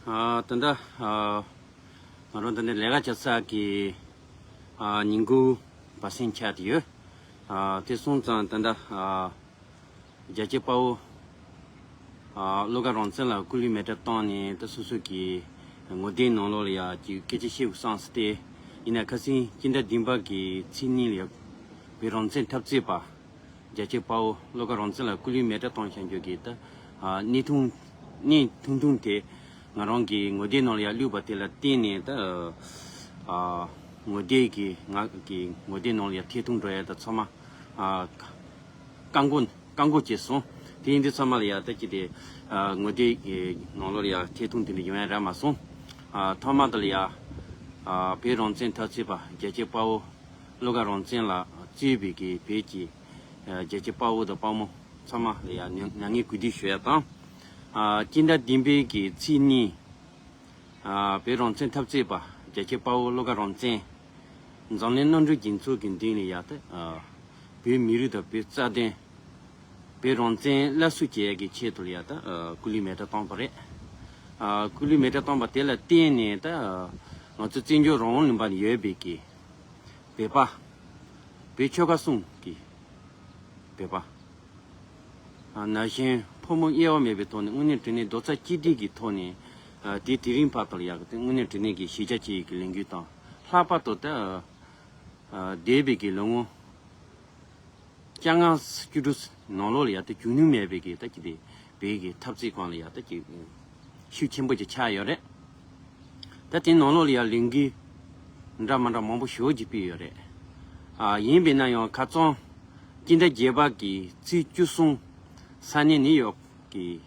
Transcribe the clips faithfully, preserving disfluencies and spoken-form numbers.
ཨ། ད་ལྟ་ཨ་ང་རང་ད་ལྟ་ལས་ཀ་བྱེད་ས་གི་ཨ་ཉིན་གུང་བ་སེང་ཆགས་ཏེ་ཡོད། ཨ་དེ་སོང་ཙང་ད་ལྟ་ཨ་རྒྱལ་གཅེས་དཔའ་བོ་ཨ་བློ་དགའ་རང་བཙན་ལ་སྐུ་ལུས་མེ་སྲེག་བཏང་ནས་ད་སོ་སོ་གི་ངོ་དེབ་ནང་ལོགས་ལ་ཡ་ཅིག་སྐད་ཆ་བཤད་དགོས་བསམ་སྟེ། ཡིན་ན་ཁ་སང་སྤྱི་ཟླ་བདུན་པ་གི་ཚེས་གཉིས་ལ་ཡ་བོད་རང་བཙན་འཐབ་རྩོད་པ་རྒྱལ་གཅེས་དཔའ་བོ་བློ་དགའ་རང་བཙན་ལ་སྐུ་ལུས་མེ་སྲེག་བཏང་བཞག་རྒྱུ་གི་ད་ཨ་གནས་ཐུང་གནས་ཐུང་ཐུང་དེ་ང་རང་གི་ངོ་དེབ་ནང་ལ་ཡ་བླུགས་པ་དེ་ལ་བརྟེན་ནས་ད་ཨ་ངོ་དེབ་ཀྱི་ང་གི་ངོ་དེབ་ནང་ལ་ཡ་ཐད་གཏོང་འགྲོ་ཡ་ད་ཚང་མ་ཨ་བཀག་འགོག་བཀག་འགོག་བྱས་སོང་། དེ་ཡིན་དུས་ཚང་མ་ལ་ཡ་ད་ཅི་དེ་ཨ་ངོ་དེབ་ཀྱི་ནང་ལོགས་ལ་ཡ་ཐད་གཏོང་དེ་འདྲ་ཡོང་ཡ་རག་མ་སོང་། ཨ་ཐོག་མ་དེ་ལ་ཡ་ཨ་བོད་རང་བཙན་འཐབ་རྩོད་པ་རྒྱལ་གཅེས་དཔའ་བོ་བློ་དགའ་རང་བཙན་ལགས་གཙོས་པའི་གི་བོད་ཀྱི་ཨ་རྒྱལ་གཅེས་དཔའ་བོ་དང་དཔའ་མོ་ཚང་མ་ལ་ཡ་ནང་ནང་ངས་གུས་འདུད་ཞུ་ཡ་དང་། ཨ་སྤྱི་ཟླ་བདུན་པའི་གི་ཚེས་གཉིས་ཨ་བོད་རང་བཙན་འཐབ་རྩོད་པ་རྒྱལ་གཅེས་དཔའ་བོ་བློ་དགའ་རང་བཙན་འཛམ་གླིང་གནམ་གྲུ་རྒྱལ་ཚོགས་ཀྱི་མདུན་ལ་ཡ་ད་ཨ་བོད་མི་རིགས་དང་བོད་རྩ་དོན། བོད་རང་བཙན་སླར་གསོ་བྱེད་ཡག་གི་ཆེད་དུ་ལ་ཡ་ད་ཨ་སྐུ་ལུས་མེ་སྲེག་བཏང་པ་རེད། ཨ་སྐུ་ལུས་མེ་སྲེག་བཏང་པ་དེ་ལ་བརྟེན་ནས་ད་ཨ་ང་ཚོ་བཙན་བྱོལ་རང་དབང་ལུང་པ་ནས་ཡོད་པའི་གི་བོད་པ། བོད་ཆོལ་ཁ་གསུམ་གི་བོད་པ། ཨ་ན་གཞོན་ཕོ་མོ་དབྱེ་བ་མེད་པའི་ཐོག་ནས་དངོས་གནས་དྲང་གནས་རྡོག་རྩ་གཅིག་སྒྲིལ་གྱི་ཐོག་ནས་ཨ་དེ་དེ་རིང་བར་དུ་ལ་ཡ་གི་དངོས་གནས་དྲང་གནས་ཀྱི་གཞིས་ཆགས་ཅིག་གི་ལས་འགུལ་དང་། ལྷག་པར་དུ་ད་ཨ་འདས་པའི་གི་ལོ་ངོ་བཅོ་ལྔ་བཅུ་དྲུག་ནང་ལོགས་ལ་ཡ་ད་རྒྱུ་ནོར་མེད་པའི་གི་ད་ཅི་དེ་བོད་ཀྱི་འཐབ་རྩོད་སྒང་ལ་ཡ་ད་ཅི་ཤུགས་ཆེན་པོ་ཅིག་ཆགས་ཡོད་རེད། ད་དེ་ནང་ལོགས་ལ་ཡ་ལས་འགུལ་འདྲ་མ་འདྲ་མང་པོ་ཞེ་ཅིག་སྤེལ་ཡོད་རེད། ཨ་ཡིན་པས་ན་ཡང་ཁ་རྩང་སྤྱི་ཟླ་བརྒྱད་པ་གི་ཚེས་བཅུ་གསུམ་ས་གནས་ནིའུ་ཡོག་གི་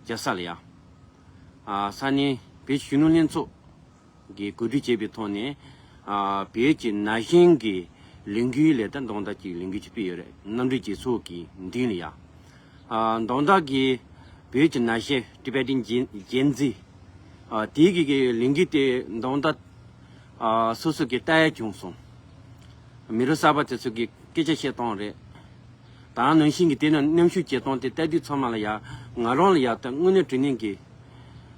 རྒྱལ་ས་ལ་ཡ་ཨ་ས་གནས་བོད་ཀྱི་གཞོན་ནུ་ལྷན་ཚོགས་ཀྱིས་གོ་སྒྲིག་བྱས་པའི་ཐོག་ནས་ཨ་བོད་ཀྱི་ན་གཞོན་གྱི་ལས་འགུལ་ལས་ད་མདོ་སྟོད་ཀྱི་ལས་འགུལ་ཅིག་སྤེལ་ཡོད་རེད། གནམ་གྲུ་རྒྱལ་ཚོགས་ཀྱི་མདུན་ལ་ཡ། ཨ་མདོ་སྟོད་ཀྱི་བོད་ཀྱི་ན་གཞོན་Tibetan Gen- Gen Z ཨ་དེ་གི་གི་ལས་འགུལ་དེ་མདོ་སྟོད་ཨ་སོ་སོ་གི་ལྟ་ཡ་བྱུང་སོང་། མི་རབས་གསར་པ་དེ་ཚོ་གི་སྐད་ཆ་བཤད་སྟངས་རེད། ད་ནང་བཞིན་གྱི་དེ་ནང་མཉམ་ཞུགས་བྱེད་སྟངས་དེ་ལྟ་དུས་ཚང་མ་ལ་ཡ་ང་རང་ལ་ཡ་ད་དངོས་གནས་དྲང་གནས་ཀྱི་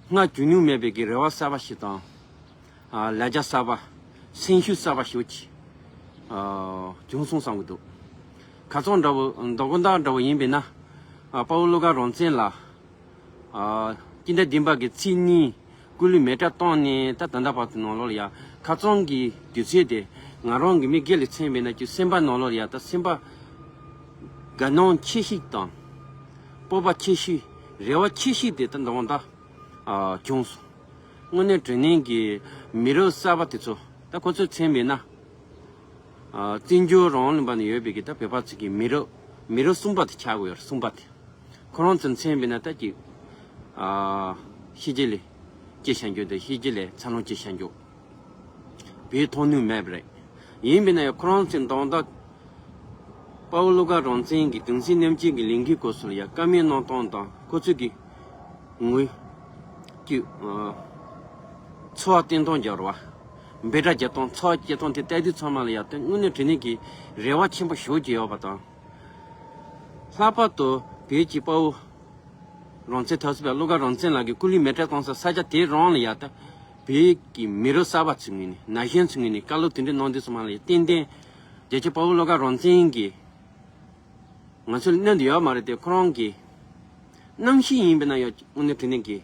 སྔར་བྱུང་མྱོང་མེད་པའི་གི་རེ་བ་གསར་པ་ཞིག་དང་། ཨ་ལས་འཆར་གསར་པ། སེམས་ཤུགས་གསར་པ་ཞིག་ཨ་བྱུང་སོང་བསམ་གྱི་འདུག་ཁ་རྩང་འདྲ་བོ་མདོ་སྟོད་འདྲ་བོ་ཡིན་པས་ན། ཨ་དཔའ་བོ་བློ་དགའ་རང་བཙན་ལགས། ཨ་སྤྱི་ཟླ་བདུན་པ་གི་ཚེས་གཉིས་སྐུ་ལུས་མེ་སྲེག་བཏང་ནས་ད་ད་ལྟ་བར་དུ་ནང་ལོགས་ལ་ཡ་ཁ་རྩང་གི་དུས་ཚོད་དེ་ང་རང་གི་མིག་སྒེར་ལ་མཚོན་པས་ན་ཅིག་སེམས་པ་ནང་ལོགས་ལ་ཡ་ད་སེམས་པ་དགའ་སྣང་ཆེ་ཤོས་དང་། སྤོབས་པ་ཆེ་ཤོས། རེ་བ་ཆེ་ཤོས་དེ་ད་མདོ་སྟོད་ཨ་བྱུང་སོང་། དངོས་གནས་དྲང་གནས་ཀྱི་མི་རབས་གསར་པ་དེ་ཚོ་ད་ཁོ་ཚོས་མཚོན་པས་ན། ཨ་བཙན་བྱོལ་རང་དབང་ལུང་པ་ནས་ཡོད་པའི་གི་ད་བོད་པ་ཚོ་གི་མི་རབས་མི་རབས་གསུམ་པ་དེ་ཆགས་ཀྱི་ཡོད་རེད། གསུམ་པ་དེ། ཁོ་རང་ཚོ་མཚོན་པས་ན་ད་ཅིག་ཨ་ཤེས་བྱ་ལས་སྐྱེས་བཞག་རྒྱུ་དང་ཤེས་བྱ་ལས་འཚར་ལོངས་སྐྱེས་བཞག་རྒྱུ། བོད་མཐོང་ནུས་མེད་པ་རེད། ཡིན་པས་ན་ཡང་ཁོ་རང་ཚོའི་མདོ་སྟོད་དཔའ་བོ་བློ་དགའ་རང་བཙན་གྱི་གདུང་སེམས་མཉམ་སྐྱེད་ཀྱི་ལས་འགུལ་སྐོར་སོགས་ལ་ཡང་བཀའ་མོལ་གནང་སྟངས་དང་ཁོ་ཚོས་ཀྱི་ངོས་ཀྱི་ཚོར་བ་བསྟན་སྟངས་སྦྱར་བ། འབོད་སྒྲ་རྒྱག་སྟངས་ཚོར་བ་སྐྱེ་སྟངས་དེ་ལྟ་དུས་ཚང་མ་ལ་ཡང་དོན་དངོས་གནས་དྲང་གནས་ཀྱི་རེ་བ་ཆེན་པོ་ཞེ་ཅིག་ཡོད་པ་དང་། ལྷག་པར་དུ་བོད་ཀྱི་དཔའ་བོ་རང་བཙན་འཐབ་རྩོད་པ་བློ་དགའ་རང་བཙན་ལགས་ཀྱི་སྐུ་ལུས་མེ་སྲེག་བཏང་ས་ས་ཆ་དེ་རང་ལ་ཡ་ད་བོད་ཀྱི་མི་རབས་གསར་པ་ཚོའི་ངོས་ནས་ན་གཞོན་ཚོའི་ངོས་ནས་བཀའ་སློབ་དེ་འདྲ་གནང་དུས་ཚང་མ་ལ་ཡ་ཏན་ཏན་རྒྱལ་གཅེས་དཔའ་བོ་བློ་དགའ་རང་བཙན་གྱིས་ང་ཚོ་ལ་གནོན་དུ་ཡོད་མ་རེད་དེ་ཁོ་རང་གི་རྣམ་ཤེས་ཡིན་པས་ན་ཡང་དངོས་གནས་དྲང་གནས་ཀྱི་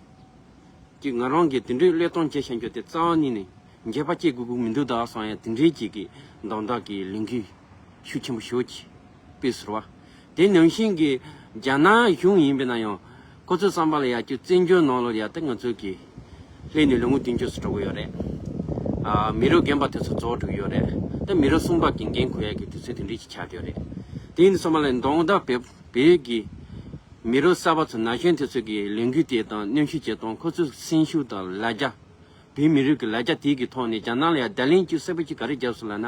ཀྱི་ང་རང་གིས་དེ་འདྲའི་བློས་གཏོང་བྱས་བཞག་རྒྱུ་དེ་རྩ་བ་ཉིད་ནས་འགྱོད་པ་སྐྱེ་དགོས་ཀྱི་མི་འདུག་ད་བསམ་ཡ་དེ་འདྲའི་ཅིག་གི་མདོ་སྟོད་ཀྱི་ལས་འགུལ་ཤུགས་ཆེན་པོ་ཞེ་ཅིག་སྤེལ་ཟེར་བ། དེ་ནང་བཞིན་གྱི་རྒྱ་ནག་གཞུང་ཡིན་པས་ན་ཡང་ཁོ་ཚོའི་བསམ་པ་ལ་ཡ་ཅིག་བཙན་བྱོལ་ནང་ལོགས་ཡ་ད་ང་ཚོའི་གི་སླེབས་ནས་ལོ་ངོ་བདུན་ཅུ་ཙམ་འགྲོ་གི་ཡོད་རེད། ཨ་མི་རབས་རྒན་པ་དེ་ཚོ་རྫོགས་འགྲོ་གི་ཡོད་རེད། ད་མི་རབས་གསུམ་པ་གི་འགན་འཁུར་ཡ་གི་དུས་ཚོད་དེ་འདྲའི་ཅིག་ཆགས་བསྡད་ཡོད་རེད། དེ་ཡིན་དུས་ཙམ་པ་ལ་མདོ་སྟོད་བོད་བོད་ཀྱི་མི་རབས་གསར་པ་ཚོ་ན་གཞོན་དེ་ཚོ་གི་ལས་འགུལ་དེ་དང་མཉམ་ཞུགས་བྱེད་སྟངས་ཁོ་ཚོའི་སེམས་ཤུགས་དང་ལ་རྒྱ། བོད་མི་རིགས་ཀྱི་ལ་རྒྱ་དེ་གི་ཐོག་ནས་རྒྱ་ནག་ལ་ཡང་བརྡ་ལན་གཅིག་གསལ་པོ་གཅིག་ག་རེ་བརྒྱབ་སོང་ལབ་ན།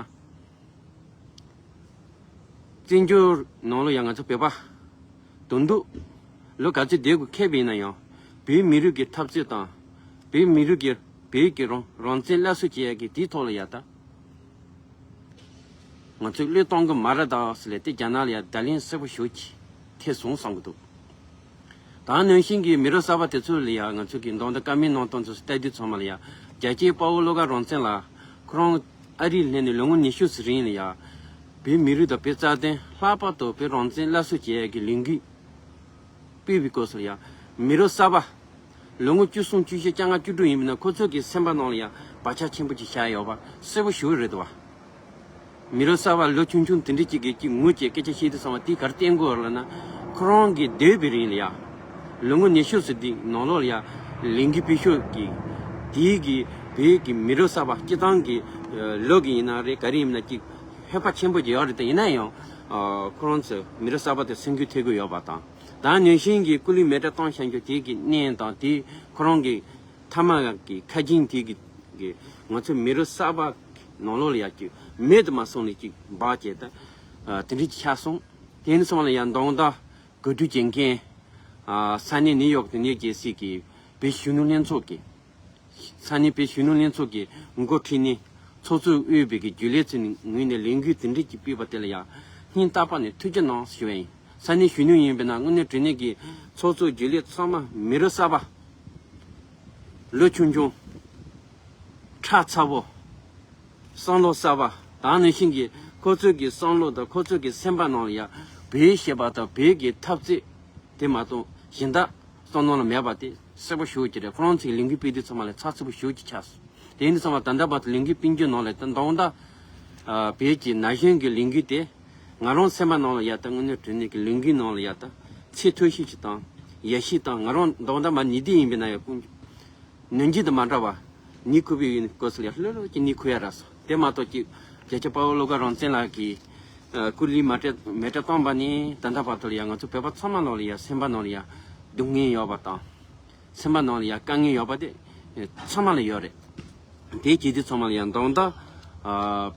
བཙན་བྱོལ་ནང་ལ་ཡང་ང་ཚོ་བོད་པ་དོན་དུ་ལོ་ག་ཚོད་བསྡད་དགོས་ཁེལ་བ་ཡིན་ན་ཡང་བོད་མི་རིགས་ཀྱི་འཐབ་རྩོད་དང་བོད་མི་རིགས་ཀྱི་བོད་ཀྱི་རང་རང་བཙན་སླར་གསོ་བྱེད་ཡག་གི་དེའི་ཐོག་ལ་ཡ་ད། ང་ཚོས་བློས་གཏོང་གི་མ་རེད་ད་ཟེར་ལས་དེ་རྒྱ་ནག་ལ་ཡང་བརྡ་ལན་གསལ་པོ་ཞེ་ཅིག་ཐེབས་སོང་བསམ་གྱི་འདུག་ད་ནང་བཞིན་གྱི་མི་རབས་གསར་པ་དེ་ཚོ་ལ་ཡ་ང་ཚོ་གི་མདོ་དང་བཀའ་མོལ་གནང་སྟངས་ཚོ་ལྟ་དུས་ཚང་མ་ལ་ཡ་རྒྱལ་གཅེས་དཔའ་བོ་བློ་དགའ་རང་བཙན་ལགས་ཁོ་རང་ཨ་རིར་སླེབས་ནས་ལོ་ངོ་ཉི་ཤུ་ཙམ་རིང་ལ་ཡ་བོད་མི་རིགས་དང་བོད་རྩ་དོན་ལྷག་པར་དུ་བོད་རང་བཙན་སླར་གསོ་བྱེད་ཡ་གི་ལས་འགུལ་སྤེལ་བའི་སྐབས་སུ་ལ་ཡ་མི་རབས་གསར་པ་ལོ་ངོ་བཅུ་གསུམ་བཅུ་བཞི་བཅོ་ལྔ་བཅུ་དྲུག་ཡིན་པ་ན་ཁོ་ཚོ་གི་སེམས་པ་ནང་ལ་ཡ་བག་ཆགས་ཆེན་པོ་ཅིག་བཞག་ཡོད་པ་གསལ་པོ་ཞེ་པོ་རེད་འདུག་བ། མི་རབས་གསར་པ་ལོ་ཆུང་ཆུང་དེ་འདྲ་ཅིག་གིས་ཅིག་ངུ་བྱས་སྐད་ཆ་བཤད་དུས་ཙམ་པ་དེ་ག་རེ་བསྟན་དགོས་རེད་ལབ་ན། ཁོ་རང་གི་སྡོད་པའི་རིང་ལ་ཡ། ལོ་ངོ་ཉི་ཤུ་ཙམ་དེ་ནང་ལོགས་ལ་ཡ། ལས་འགུལ་སྤེལ་ཕྱོགས་ཀྱི། དེའི་གི་བོད་ཀྱི་མི་རབས་གསར་པ་སྤྱི་བཏང་གི་ལོ་གི་ཡིན་ན་རེད་ག་རེ་ཡིན་ན་ཅིག་ཧེ་བག་ཆེན་པོ་ཅིག་ཡོད་རེད་དེ་ཡིན་ན་ཡང་། ཁོ་རང་ཚོ་མི་རབས་གསར་པ་དེ་སེམས་འགུལ་ཐེབས་ཀྱི་ཡོད་པ་དང་། ད་ནང་བཞིན་གྱི་སྐུ་ལུས་མེ་སྲེག་བཏང་བཞག་རྒྱུ་དེ་གི་གནས་དང་དེ་ཁོ་རང་གི་མཐའ་མ་གི་ཁ་རྒྱུན་དེ་གི་གི་ང་ཚོ་མི་རབས་གསར་པ་ནང་ལོགས་ལ་ཡ་ཅིག་མེད་དུ་མ་སོང་ནས་ཅིག་འབག་བྱས་ད་དེ་འདྲ་ཅིག་ཆགས་སོང་། དེ་ནས་སོང་ལ་ཡ་མདོ་དང་གོ་སྒྲིག་བྱེད་མཁན་ས་གནས་ནིའུ་ཡོག་དང་ནིའུ་ཇེར་སི་གི་བོད་གཞོན་ནུ་ལྷན་ཚོགས་ཀྱི་ས་གནས་བོད་གཞོན་ནུ་ལྷན་ཚོགས་ཀྱི་འགོ་ཁྲིད་ནས་ཚོགས་གཙོས་དབུས་པའི་གི་རྒྱུན་ལས་ཚོའི་ངོས་ནས་ལས་འགུལ་དེ་འདྲ་ཅིག་སྤེལ་བ་དེ་ལ་ཡང་སྙིང་ཐག་པ་ནས་ཐུགས་རྗེ་གནང་ཞུ་བ་ཡིན། ས་གནས་གཞོན་ནུ་ཡིན་པས་ན་དངོས་གནས་དྲང་གནས་ཀྱི་ཚོགས་གཙོ་རྒྱུན་ལས་ཚང་མ་མི་རབས་གསར་པ། ལོ་ཆུང་ཆུང་། ཁྲག་ཚ་པོ། བསམ་བློ་གསར་པ། ད་ནང་བཞིན་གྱི་ཁོ་ཚོའི་གི་བསམ་བློ་དང་ཁོ་ཚོའི་གི་སེམས་པ་ནང་ལ་ཡ་བོད་ཞེས་པ་དང་བོད་ཀྱི་འཐབ་རྩོད་དེ་མ་གཏོགས་གཞན་དག་བསམ་བློ་ལ་མེད་པ་དེ་གསལ་པོ་ཞེ་པོ་ཅིག་རེད། ཁོ་རང་ཚོའི་ལས་འགུལ་སྤེལ་དུས་ཚང་མ་ལ་ཚགས་ཚུད་པོ་ཞེ་པོ་ཅིག་ཆགས་སོང་། དེ་ཡིན་དུས་ཚང་མ་ད་ལྟ་བར་དུ་ལས་འགུལ་སྤེལ་རྒྱུ་ནང་ལ་ད་མདོ་དང་བོད་ཀྱི་ན་གཞོན་གྱི་ལས་འགུལ་དེ་ང་རང་སེམས་པ་ནང་ལ་ཡ་ད་དངོས་གནས་དྲང་གནས་ཀྱི་ལས་འགུལ་ནང་ལ་ཡ་ད་ཚད་མཐོ་ཤོས་ཤིག་དང་ཡ་ཤས་དང་ང་རང་མདོ་དང་མ་ཉིད་དེ་ཡིན་པས་ན་ཡ་ཀུན། ནང་ཆོས་དང་མ་འདྲ་བ། ནི་ཁུ་བའི་ཡུན་སྐོར་སུ་ལ་ལྷོད་ལྷོད་ཀྱི་ནི་ཁུ་ཡ་ར་སོ། དེ་མ་གཏོགས་ཀྱི་རྒྱལ་གཅེས་དཔའ་བོ་བློ་དགའ་རང་བཙན་ལགས་ཀྱིས་སྐུ་ལུས་མ་བྲལ་མེ་སྲེག་བཏང་པ་ནི་ད་ལྟ་བར་དུ་ལ་ཡ་ང་ཚོ་བོད་པ་ཚང་མ་ནང་ལ་ཡ་སེམས་པ་ནང་ལ་ཡ་སྡུག་བསྔལ་ཡོད་པ་དང་། སེམས་པ་ནང་ལ་ཡ་དཀའ་ངལ་ཡོད་པ་དེ་ཚང་མ་ལ་ཡོད་རེད། དེའི་རྗེས་དེ་ཚང་མ་ལ་ཡང་མདོ་དང་།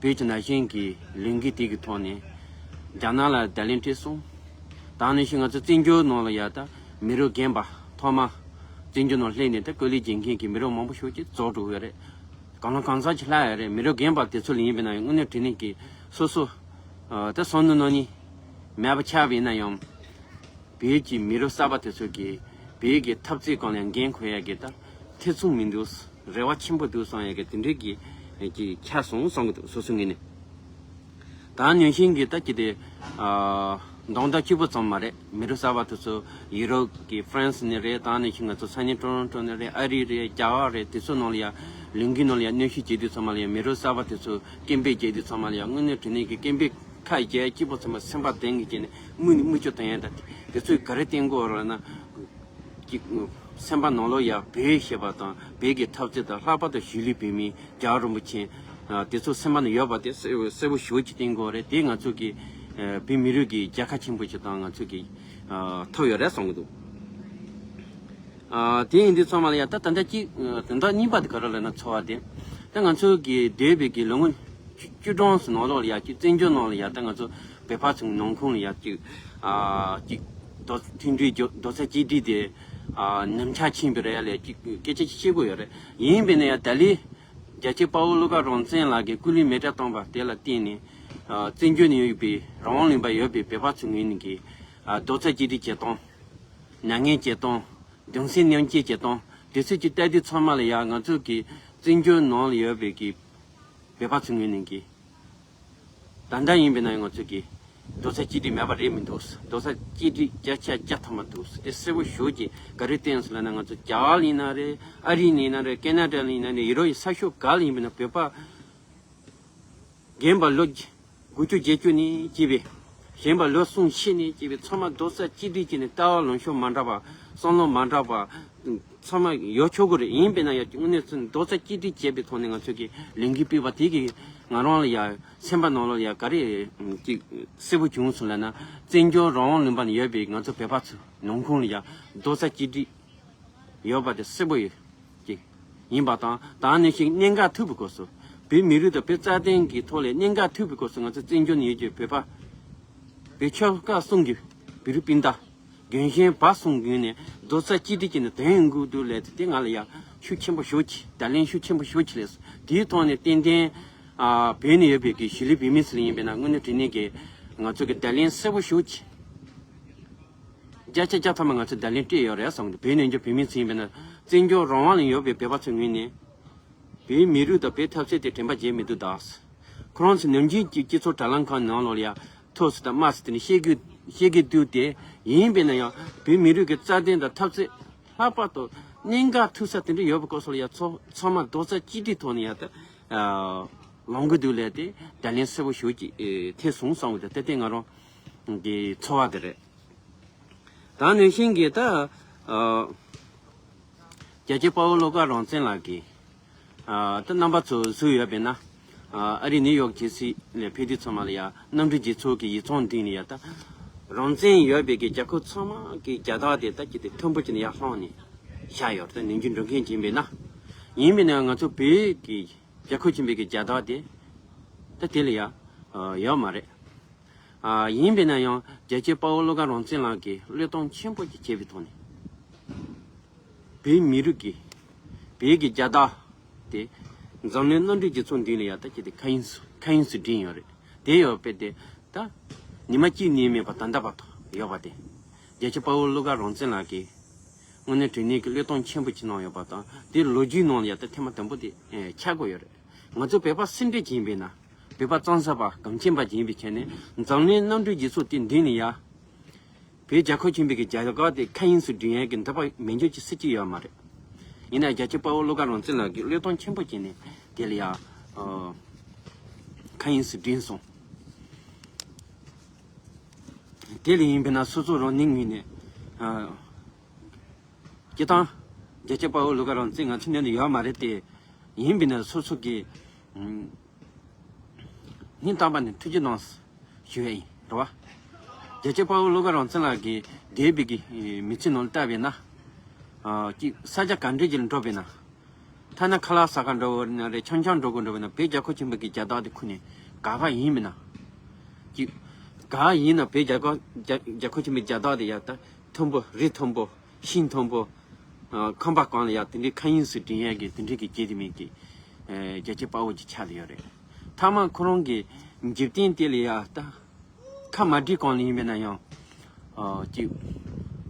བོད་ཀྱི་ན་གཞོན་གྱི་ལས་འགུལ་དེ་གི་ཐོག་ནས་རྒྱ་ནག་ལ་བརྡ་ལན་སྤྲད་སོང་། ད་ནང་བཞིན་ང་ཚོ་བཙན་བྱོལ་ནང་ལ་ཡ་ད་མི་རབས་རྒན་པ་ཐོག་མ་བཙན་བྱོལ་ནང་སླེབས་ནས་ད་སྐུ་ལས་བྱེད་མཁན་གྱི་མི་རབས་མང་པོ་ཞིག་ཅིག་རྫོགས་འགྲོ་གི་ཡོད་རེད། གང་ལ་གང་འཚམ་ཅིག་ལྷག་ཡོད་རེད། མི་རབས་རྒན་པ་དེ་ཚོ་ལ་ཡིན་པས་ན་ཡང་དངོས་གནས་དྲང་གནས་ཀྱི་སོ་སོ་ད་བསམ་བློ་ནང་ནས་མེད་པ་ཆགས་པ་ཡིན་ན་ཡང་། བོད་ཀྱི་མི་རབས་གསར་པ་དེ་ཚོ་གིས་བོད་ཀྱི་འཐབ་རྩོད་སྒང་ལ་འགན་འཁུར་ཡ་གི་ད་ཐེ་ཚོམ་མི་འདུག་རེ་བ་ཆེན་པོ་འདུག་བསམ་ཡ་གི་དེ་འདྲའི་གི་ཅིག་ཆགས་སོང་བསམ་གི་འདུག་སོ་སོའི་ངོས་ནས། ད་ནང་བཞིན་གྱི་ད་ཅི་སྟེ་མདོ་དང་སྐྱིད་པོ་ཙམ་མ་རེད། མི་རབས་གསར་པ་དེ་ཚོ་ཡུ་རོབ་ཀྱི་ཧྥ་རན་སི་ནས་རེད། ད་ནང་བཞིན་ང་ཚོ་ས་གནས་ཊོ་རོན་ཊོ་ནས་རེད། ཨ་རི་རེད། རྒྱ་གར་རེད། དེ་ཚོ་ནང་ལ་ཡ་ལས་འགུལ་ནང་ལ་ཡ་གནོན་ཤུགས་བྱེད་དུས་ཚང་མ་ལ་ཡ་མི་རབས་གསར་པ་དེ་ཚོ་སྐད་འབོད་བྱེད་དུས་ཚང་མ་ལ་ཡ་དངོས་གནས་དྲང་གནས་ཀྱི་སྐད་འབོད་ཁ་རྒྱ་སྐྱིད་པོ་ཚང་མ་སེམས་པ་གཏིང་གི་བྱས་ནས་དམུ་ནས་དམུ་ལྕོག་གཏོང་ཡ་ད་དེ་ཚོས་ག་རེ་བསྟན་དགོས་རེད་ན། ཅིག་སེམས་པ་ནང་ལོགས་ཡ་བོད་ཞེས་པ་དང་བོད་ཀྱི་འཐབ་རྩོད་དང་ལྷག་པར་དུ་གཞིས་ལུས་བོད་མི་རྒྱལ་བ་རིན་པོ་ཆེ་དེ་ཚོ་སེམས་པ་ནང་ཡོད་པ་དེ་གསལ་པོ་ཞེ་པོ་ཅིག་བསྟན་དགོས་རེད། དེ་ང་ཚོ་གི་བོད་མི་རིགས་ཀྱི་རྒྱལ་ཁ་ཆེན་པོ་ཞིག་དང་ང་ཚོ་གི་ཐོབ་ཡོད་རེད་བསམ་གི་འདུག་ཨ། དེ་ཡིན་དུས་ཚང་མ་ལ་ཡ་ད་ད་ལྟ་གཅིག་དོན་དག་གཉིས་པ་དེ་ག་རེ་ལབ་ན་ཚོར་བ་དེ། ད་ང་ཚོ་གི་འདས་པའི་གི་ལོ་ངོ་བཅུ་བཅུ་གྲངས་སུ་ནང་ལོགས་ལ་ཡ་གཅིག་བཙན་བྱོལ་ནང་ལ་ཡ་ད་ང་ཚོ་བོད་པ་ཚོའི་ནང་ཁོངས་ལ་ཡ་གཅིག་ཨ། གཅིག་རྡོག་མཐུན་སྒྲིལ་རྒྱོ་རྡོག་རྩ་གཅིག་སྒྲིལ་དེ་ཨ། ཉམས་ཆག་ཕྱིན་པ་རེད་ལས་གཅིག་སྐད་ཆ་གཅིག་བཤད་དགོས་ཡོད་རེད། ཡིན་པས་ན་ཡ་ད་ལི་རྒྱལ་གཅེས་དཔའ་བོ་བློ་དགའ་རང་བཙན་ལགས་ཀྱིས་སྐུ་ལུས་མེ་སྲེག་བཏང་པ་དེ་ལ་བརྟེན་ནས་ཨ། བཙན་བྱོལ་ནང་ཡོད་པའི་རང་དབང་ལུང་པ་ཡོད་པའི་བོད་པ་ཚོའི་ངོས་ནས་ཀྱི་ཨ། རྡོག་རྩ་གཅིག་སྒྲིལ་བྱེད་སྟངས། མྱ་ངན་བྱེད་སྟངས། གདུང་སེམས་མཉམ་སྐྱེད་བྱེད་སྟངས་དེ་ཚོ་གི་ལྟ་དུས་ཚང་མ་ལ་ཡ་ང་ཚོ་གི་བཙན་བྱོལ་ནང་ལ་ཡོད་པའི་གི་བོད་པ་ཚོའི་ངོས་ནས་གི་ད་ལྟ་ཡིན་པས་ན་ང་ཚོ་གི་རྡོག་རྩ་གཅིག་སྒྲིལ་མེད་པ་རེད་མི་འདུག་རྡོག་རྩ་གཅིག་སྒྲིལ་བརྒྱ་ཆ་བརྒྱ་ཐམ་པ་འདུག་དེ་གསལ་པོ་ཞེ་པོ་ཅིག་ག་རེ་བསྟན་སོང་ལབ་ན། ང་ཚོ་རྒྱ་གར་ལ་ཡིན་ན་རེད། ཨ་རི་ལ་ཡིན་ན་རེད། ཀེ་ན་ཌ་ལ་ཡིན་ན་རེད། ཡུ་རོབ་ཡི་ས་ཕྱོགས་ག་ལ་ཡིན་པས་ན་བོད་པ་རྒན་པ་ལོ་དགུ་བཅུ་བརྒྱད་ཅུ་ནས་སྐྱེས་པའི། གཞན་པ་ལོ་གསུམ་བཞི་ནས་སྐྱེས་པའི་ཚང་མ་རྡོག་རྩ་གཅིག་སྒྲིལ་བྱས་ནས་ལྟ་བ་ལངས་ཕྱོགས་མ་འདྲ་བ། བསམ་བློ་མ་འདྲ་བ་ཚང་མ་ཡོད་ཆོག་གི་རེད། ཡིན་པས་ན་ཡང་དངོས་གནས་ཚུལ་རྡོག་རྩ་གཅིག་སྒྲིལ་བྱས་པའི་ཐོག་ནས་ང་ཚོ་གི་ལས་འགུལ་སྤེལ་བ་དེ་གིས་ང་རང་ལ་ཡང་སེམས་པ་ནང་ལ་ཡང་ག་རེ་ཅིག་གསལ་པོ་བྱུང་སོང་ལབ་ན། བཙན་བྱོལ་རང་དབང་ལུང་པ་ནས་ཡོད་པའི་ང་ཚོ་བོད་པ་ཚོའི་ནང་ཁོངས་ལ་ཡང་རྡོག་རྩ་གཅིག་སྒྲིལ་ཡོད་པ་དེ་གསལ་པོ་ཡོད་ཅིག་ཡིན་པ་དང་། ད་ནང་བཞིན་གནད་འགག་ཐུག་པའི་སྐབས་སུ་བོད་མི་རིགས་དང་བོད་རྩ་དོན་གྱི་ཐོག་ལ་གནད་འགག་ཐུག་པའི་སྐབས་སུ་ང་ཚོ་བཙན་བྱོལ་ནས་ཡོད་ཀྱི་བོད་པ་བོད་ཆོལ་ཁ་གསུམ་གྱི་བོད་རིགས་སྤུན་ཟླ་རྒན་གཞོན་བར་གསུམ་ངོས་ནས་རྡོག་རྩ་གཅིག་སྒྲིལ་བྱས་ནས་དོན་ཡོང་གི་འདུག་ལས་དེ་ང་ལ་ཡང་ཤུགས་ཆེན་པོ་ཞེ་པོ་ཅིག་བརྡ་ལན་ཤུགས་ཆེན་པོ་ཞེ་པོ་ཅིག་སླེབས་སོང་། དེའི་ཐོག་ནས་ཏན་ཏན་ཨ་བོད་ནས་ཡོད་པའི་གི་གཞིས་ལུས་བོད་མི་ཚོ་ལ་ཡིན་པས་ན་དངོས་གནས་དྲང་གནས་ཀྱི་ང་ཚོ་གི་བརྡ་ལན་གསལ་པོ་ཞེ་པོ་ཅིག་བརྒྱ་ཆ་བརྒྱ་ཐམ་པ་ང་ཚོས་བརྡ་ལན་སྤྲད་ཡོད་རེད་བསམ་གི་འདུག་བོད་ནང་གི་བོད་མི་ཚོ་ཡིན་པས་ན་བཙན་བྱོལ་རང་དབང་ལ་ཡོད་པའི་བོད་པ་ཚོའི་ངོས་ནས་བོད་མི་རིགས་དང་བོད་འཐབ་རྩོད་དེ་དྲན་པ་བརྗེད་མི་འདུག་ད། ཁོ་རང་ཚོ་ནམ་རྒྱུན་གྱི་སྤྱི་ཚོགས་དྲ་ལམ་ཁག་ནང་ལོགས་ལ་ཡང་ཐོས་སུ་དང་དམའ་སུ་དེ་ནས་བཤད་རྒྱུ་བཤད་རྒྱུ་འདུག་དེ་ཡིན་པས་ན་ཡང་བོད་མི་རིགས་ཀྱི་རྩ་དོན་དང་འཐབ་རྩོད་ལྷག་པར་དུ་གནད་འགག་ཐུག་ས་དེ་འདྲ་ཡོད་པའི་སྐབས་སུ་ལ་ཡང་ཚོ་ཚང་མ་རྡོག་རྩ་གཅིག་སྒྲིལ་ཐོག་ནས་ཡང་ད་ལངས་དགོས་འདུག་ལས་དེ་བརྡ་ལན་གསལ་པོ་ཞིག་ཅིག་ཐེབས་སོང་བསམ་གི་འདུག་དེ་ལྟས་ང་རང་གི་ཚོར་བ་དེ་རེད། ད་ནང་བཞིན་གྱི་ད་ཨ་རྒྱལ་གཅེས་དཔའ་བོ་བློ་དགའ་རང་བཙན་ལགས་ཀྱིས་ཨ་ད་རྣམ་པ་ཚོ་གཟིགས་ཡོད་པས་ན། ཨ་ཨ་རི་ནིའུ་ཡོག་ཇེར་སི་ལ་ཕེབས་དུས་ཚང་མ་ལ་ཡ་གནམ་གྲུ་རྗེས་ཚོགས་ཀྱི་ཡིག་ཚང་མདུན་ནས་ཡ་ད་རང་བཙན་ཡོད་པའི་གི་རྒྱལ་ཁབ་ཚང་མ་གི་རྒྱལ་དར་དེ་ད་ཅི་དེ་མཐོན་པོ་ཅིག་ནས་ཡར་བསླངས་ནས་བཞག་ཡོད་རེད། ད་ནམ་རྒྱུན་འགྲོ་མཁན་ཡིན་པས་ན། ཡིན་པས་ན་ང་ཚོ་བོད་ཀྱི་རྒྱལ་ཁབ་ཆེན་པོའི་གི་རྒྱལ་དར་དེ་ད་དེ་ལ་ཡ་ཡོད་མ་རེད། ཨ་ཡིན་པས་ན་ཡང་རྒྱལ་གཅེས་དཔའ་བོ་བློ་དགའ་རང་བཙན་ལགས་ཀྱིས་བློས་གཏོང་ཆེན་པོ་ཅིག་བྱས་པའི་ཐོག་ནས་བོད་མི་རིགས་ཀྱི་བོད་ཀྱི་རྒྱལ་དར་དེ་འཛམ་གླིང་གནམ་གྲུ་རྒྱལ་ཚོགས་མདུན་ལ་ཡར་ལྟ་ཅི་དེ་ཁ་དབྱིངས་སུ་ཁ་དབྱིངས་སུ་བསྒྲེངས་ཡོད་རེད། དེ་ཡོད་པས་དེ་ད་ཉི་མ་གཅིག་ནས་མེད་པ་ད་ལྟ་བར་དུ་ཡོད་པ་དེ་རྒྱལ་གཅེས་དཔའ་བོ་བློ་དགའ་རང་བཙན་ལགས་ཀྱིས་དངོས་གནས་དྲང་གནས་ཀྱི་བློས་གཏོང་ཆེན་པོ་ཅིག་གནང་ཡོད་པ་དང་དེ་ལོ་རྒྱུས་ནང་ལ་ཡར་ལྟ་ཐེངས་མ་དང་པོ་དེ་ཆགས་དགོས་ཡོད་རེད། ང་ཚོ་བོད་པ་སུ་འདྲ་ཅིག་ཡིན་པས་ན། བོད་པ་གཙང་ས་པ་གངས་ཅན་པ་ཅིག་ཡིན་པའི་ཆ་ནས་འཛམ་གླིང་གནམ་གྲུ་རྒྱལ་ཚོགས་དེ་མདུན་ནས་ཡ། བོད་རྒྱལ་ཁབ་ཆེན་པོའི་གི་རྒྱལ་དར་དེ་ཁ་དབྱིངས་སུ་བསྒྲེངས་ཡས་ཀྱི་འདོད་པ་མེད་འཇོག་ཅིག་སྲིད་ཀྱི་ཡོད་མ་རེད། ཡིན་ན་རྒྱལ་གཅེས་དཔའ་བོ་བློ་དགའ་རང་བཙན་ལགས་ཀྱིས་བློས་གཏོང་ཆེན་པོ་བྱས་ནས་དེ་ལ་ཡ། ཨ། ཁ་དབྱིངས་སུ་བསྒྲེངས་སོང་། དེ་ལ་ཡིན་པས་ན་སོ་སོ་རང་ཉིད་ངོས་ནས། ཨ། སྤྱིར་བཏང་། རྒྱལ་གཅེས་དཔའ་བོ་བློ་དགའ་རང་བཙན་ང་ཚོའི་མདུན་ནས་ཡོད་མ་རེད་དེ། ཡིན་པས་ན་སོ་སོ་གི། ཨུམ། སྙིང་ཐག་པ་ནས་ཐུགས་རྗེ་གནང་ཞུ་ཡས་ཡིན་རེད་བ། རྒྱལ་གཅེས་དཔའ་བོ་བློ་དགའ་རང་བཙན་ལགས་ཀྱིས་འདས་པའི་གི་མི་ཚེ་ནང་ལ་བལྟས་པས་ན། ཨ། གཅིག་ས་ཆ་ག་འདྲ་ཅིག་ལ་འགྲོ་བས་ན། ཐ་ན་ཁ་ལག་ཟ་ག་འགྲོ་བ་ན་རེད། ཆང་འཆང་འགྲོ་དགོས་འགྲོ་བས་ན་བོད་རྒྱལ་ཁབ་ཆེན་པོའི་གི་རྒྱལ་དར་དེ་ཁུར་ནས་ག་པར་ཡིན་མིན་ན། གཅིག་ག་ཡིན་ན་བོད་རྒྱལ་ཁབ་རྒྱལ་རྒྱལ་ཁབ་ཆེན་པོའི་རྒྱལ་དར་དེ་ཡར་ལྟ་མཐོན་པོ་རི་མཐོན་པོ། ཤིང་མཐོན་པོ། ཨ། ཁང་པ་གང་ལ་ཡ་དེ་འདྲའི་ཁ་དབྱིངས་སུ་བསྒྲེངས་ཡས་ཀྱི་དེ་འདྲའི་གི་བྱེད་དེ་མིན་གྱི། ཨེ། རྒྱལ་གཅེས་དཔའ་བོ་ཅིག་ཆགས་ཡོད་རེད། མཐའ་མ་ཁོ་རང་གི་འཇིག་རྟེན་དེ་ལ་ཡ་ད་ཁ་མ་བྲིས་གོང་ལ་ཡིན་པས་ན་ཡང་། ཨ། ཅིག་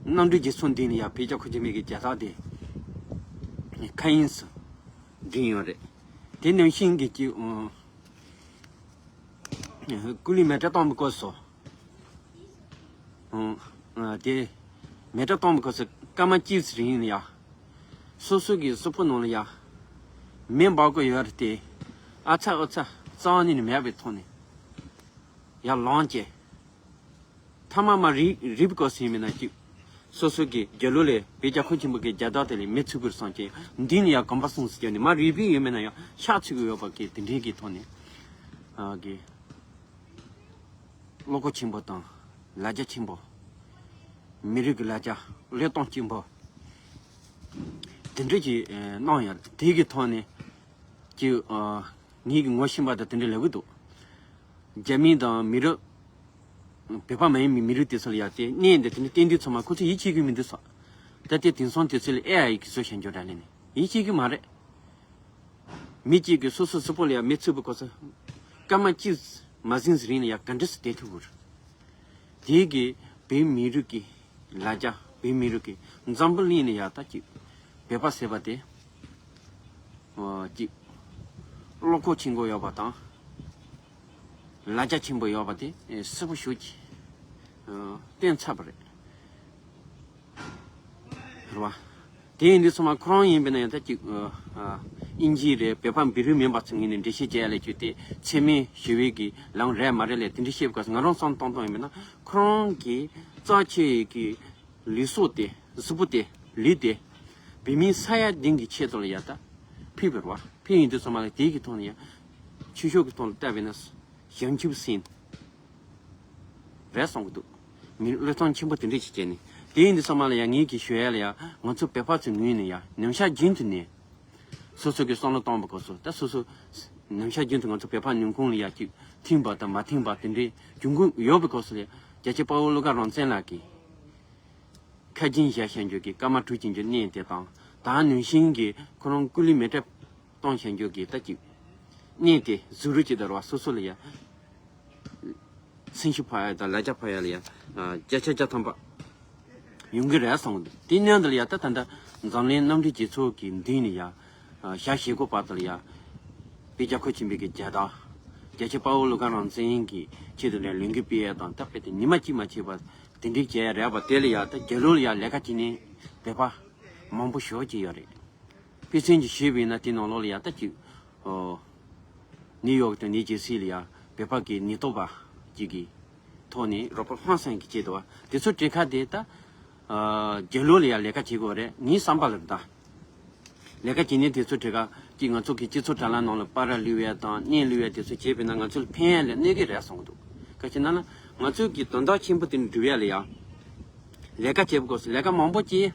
གནམ་གྲུ་རྒྱལ་ཚོགས་མདུན་ལ་ཡ་བོད་རྒྱལ་ཁབ་ཆེན་པོའི་གི་རྒྱལ་དར་དེ་ཁ་དབྱིངས་སུ་བསྒྲེངས་ཡོད་རེད། དེ་ནང་བཞིན་གྱི་ཅིག་སྐུ་ལུས་མེ་སྲེག་བཏང་བའི་སྐབས་སུ། ཨང་། དེ། མེ་སྲེག་བཏང་བའི་སྐབས་སུ་སྐར་མ་གཅིག་ཙམ་རིང་ལ་ཡ། སོ་སོ་གི་གཟུགས་པོ་ནང་ལ་ཡ། མེ་འབར་གྱི་ཡོད་རེད་དེ། ཨ་ཚ་ཨོ་ཚ་རྩ་བ་ཉིད་ནས་མེད་པའི་ཐོག་ནས། ཡར་ལངས་བྱས། མཐའ་མ་མར་རི་རི་བོའི་སྐོར་ཟིན་མིན་ན་ཅིག་སོ་སོ་གི་རྒྱབ་ལོགས་ལ་བོད་རྒྱལ་ཁབ་ཆེན་པོ་གི་རྒྱལ་དར་དེ་ལ་མེ་ཚུགས་དགོས་བསམ་བྱས་མདུན་ནས་ཡར་གོམ་པ་སྲུང་ཟེར་བྱས་ནས་མར་རི་བོ་ཡོད་མིན་ན་ཡང་ཤག་ཚུགས་ཀྱི་ཡོད་པ་གི་དེ་འདྲའི་གི་ཐོག་ནས། ཨ། གི་བློ་ཁོག་ཆེན་པོ་དང་ལ་རྒྱ་ཆེན་པོ། མི་རིགས་ཀྱི་ལ་རྒྱ་བློས་གཏོང་ཆེན་པོ། དེ་འདྲ་ཅིག་གནང་ཡོད་དེ་གི་ཐོག་ནས་ཅིག་ཨ། ངེད་ཀྱི་ངོ་ཤེས་པ་དང་དེ་འདྲ་ལབ་ཀྱི་འདུག་རྒྱ་མི་དང་མི་རབས། བོད་པ་མ་ཡིན་པའི་མི་རིགས་དེ་ཚོ་ལ་ཡ་དེ་གནས་འདི་དེ་འདྲ་བསྟན་དུས་ཚང་མ་ཁོ་ཚོ་ཡིད་ཆེས་ཀྱི་མི་འདུག་ས། ད་ལྟའི་དེང་སང་དུས་ཚོད་ལ་ཨེ་ཨའི་གིས་བཟོས་བཞག་འཇོག་འདྲ་ལས་ནས་ཡིད་ཆེས་ཀྱི་མ་རེད། མི་གཅིག་གིས་སོ་སོ་སོ་པོ་ལ་ཡ་མེ་ཚུགས་པའི་སྐབས་སུ། སྐར་མ་གཅིག་མ་ཟིན་ཙམ་རིང་ལ་ཡ་ག་འདྲ་སེ་བསྡད་ཐུབ་དགོས་རེད། དེ་གིས་བོད་མི་རིགས་ཀྱི་ལ་རྒྱ་བོད་མི་རིགས་ཀྱི་འཛམ་བུ་གླིང་ལ་ཡ་ད་ཅིག་བོད་པ་ཟེར་བ་དེ། ཨ། ཅིག་བློ་ཁོག་ཆེན་པོ་ཡོད་པ་དང་། ལ་རྒྱ་ཆེན་པོ་ཡོད་པ་དེ་གསལ་པོ་ཞེ་པོ་ཅིག་ཨ། སྟོན་ཚར་བ་རེད། རེད་བ། དེ་ཡིན་དུས་ཚང་མ་ཁོ་རང་ཡིན་པས་ན་ཡང་ད་ཅིག་ཨ། ཨ། དབྱིན་ཇི་རེད། བོད་པ་འབྲུ་རིགས་མིན་པ་ཚོ་ངོས་ནས་འགྲེལ་བཤད་བྱས་ལས་ཀྱི་དེ་འཚེ་མེད་ཞི་བའི་གི་ལམ་རེད་མ་རེད་ལས་དེ་འདྲ་བཤད་པའི་སྐབས་སུ་ང་རང་བསམ་བཏང་བཏང་ཡིན་པས་ན་ཁོ་རང་གི་རྩ་ཆེ་གི་ལུས་སྲོག་དེ་གཟུགས་པོ་དེ་ལུས་དེ་བོད་མིའི་ས་ཡ་བདུན་གྱི་ཆེད་དུ་ལ་ཡ་ད་ཕུལ་བ་རེད་བ། ཕུལ་ཡིན་དུས་ཚང་མ་ལ་དེ་གི་ཐོག་ནས་ཡང་ཆོས་ཕྱོགས་ཀྱི་ཐོག་ལ་བལྟས་པས་ན། བྱང་ཆུབ་སེམས་རེད་གསུང་གི་འདུག་མི་བློས་གཏོང་ཆེན་པོ་དེ་འདྲ་ཞིག་བྱས་ནས། དེ་ཡིན་དུས་ཚང་མ་ལ་ཡང་ངེད་ཀྱིས་ཞུ་ཡ་ལ་ཡང་ང་ཚོ་བོད་པ་ཚོའི་ངོས་ནས་ཡང་ཉམས་ཆག་རྒྱུན་དུ་ནས། སོ་སོ་གི་བསམ་བློ་བཏང་བ་སྐབས་སུ་ད་སོ་སོ་ཉམས་ཆག་རྒྱུན་དུ་ང་ཚོ་བོད་པ་ཉིན་གུང་ལ་ཡང་ཅིག་མཐུན་པ་དང་མ་མཐུན་པ་དེ་འདྲའི་འབྱུང་གི་ཡོད་པའི་སྐབས་སུ་ལ་ཡང་རྒྱལ་གཅེས་དཔའ་བོ་བློ་དགའ་རང་བཙན་ལགས་ཀྱིས་ཁ་རྒྱུན་བཞག་བཞག་འཇོག་གི་སྐར་མ་དྲུག་ཅིག་འཇོག་གནས་དེ་དང་ད་ནང་བཞིན་གྱི་ཁོ་རང་སྐུ་ལུས་མེ་སྲེག་གཏོང་བྱ་འཇོག་གི་ལྟ་ཅིག་གནས་དེ་གཟུགས་རུས་ཅིག་དར་བ་སོ་སོ་ལ་ཡ། སེམས་ཤུགས་འཕར་ཡ་དང་ལ་རྒྱ་འཕར་ཡ་ལ་ཡ། བརྒྱ་ཆ་བརྒྱ་ཐམ་པ། ཡོང་གི་རེད་བསམ་གི་འདུག་དེ་ནང་དུ་ལ་ཡ་ད་ད་ལྟ་འཛམ་གླིང་མནའ་འབྲེལ་རྒྱལ་ཚོགས་ཀྱི་མདུན་ནས་ཡ་ཞག་ཞེ་དགུ་བར་དུ་ལ་ཡ་བོད་རྒྱལ་ཁབ་ཆེན་པོའི་གི་རྒྱལ་དར། རྒྱལ་གཅེས་དཔའ་བོ་བློ་དགའ་རང་བཙན་གྱི་ཆེད་དུ་ནས་ལས་འགུལ་སྤེལ་ཡ་དང་ད་དཔེ་དེ་ཉི་མ་གཅིག་མ་ཆད་པར་དེ་འདྲའི་བྱས་ཡ་རེད་པ། དེ་ལ་ཡ་ད་རྒྱ་ལོ་ལ་ཡ་ལས་ཀ་བྱེད་མཁན་བོད་པ་མང་པོ་ཞེ་པོ་ཅིག་ཡོད་རེད། དཔེ་མཚོན་གྱིས་ཞུས་པ་ཡིན་ན་དེ་ནང་ལོགས་ལ་ཡ་ད་ཅིག་ཨོ། ནིའུ་ཡོག་དང་ནིའུ་ཇེར་སི་ལ་ཡ་བོད་པ་གི་ཉེན་རྟོག་པ་གཅིག་གི་ཐོག་ནས་རོགས་པ་ཧང་སང་གི་བྱས་འདུག་བ། དེ་ཚོ་གྲས་ཁ་དེ་ད་ཨ་རྒྱ་ལོ་ལ་ཡ་ལས་ཀ་བྱེད་དགོས་རེད་ངའི་བསམ་པ་ལ་ད། ལས་ཀ་བྱེད་མཁན་དེ་ཚོ་གྲས་ཁ་གཅིག་ང་ཚོ་གི་སྤྱི་ཚོགས་དྲ་ལམ་ནང་ལ་པར་བླུགས་ཡ་དང་བརྙན་བླུགས་ཡ་དེ་ཚོ་བྱས་པ་ཡིན་ན་ང་ཚོ་ལ་ཕན་ཡ་ལས་གནོད་ཀྱི་རེད་བསམ་གི་འདུག་ག་ཅི་ན་ན་ང་ཚོ་གི་དོན་དག་ཆེན་པོ་དེ་འགྲུབ་ཡ་ལ་ཡ་ལས་ཀ་བྱེད་དགོས་སོ། ལས་ཀ་མང་པོ་བྱས།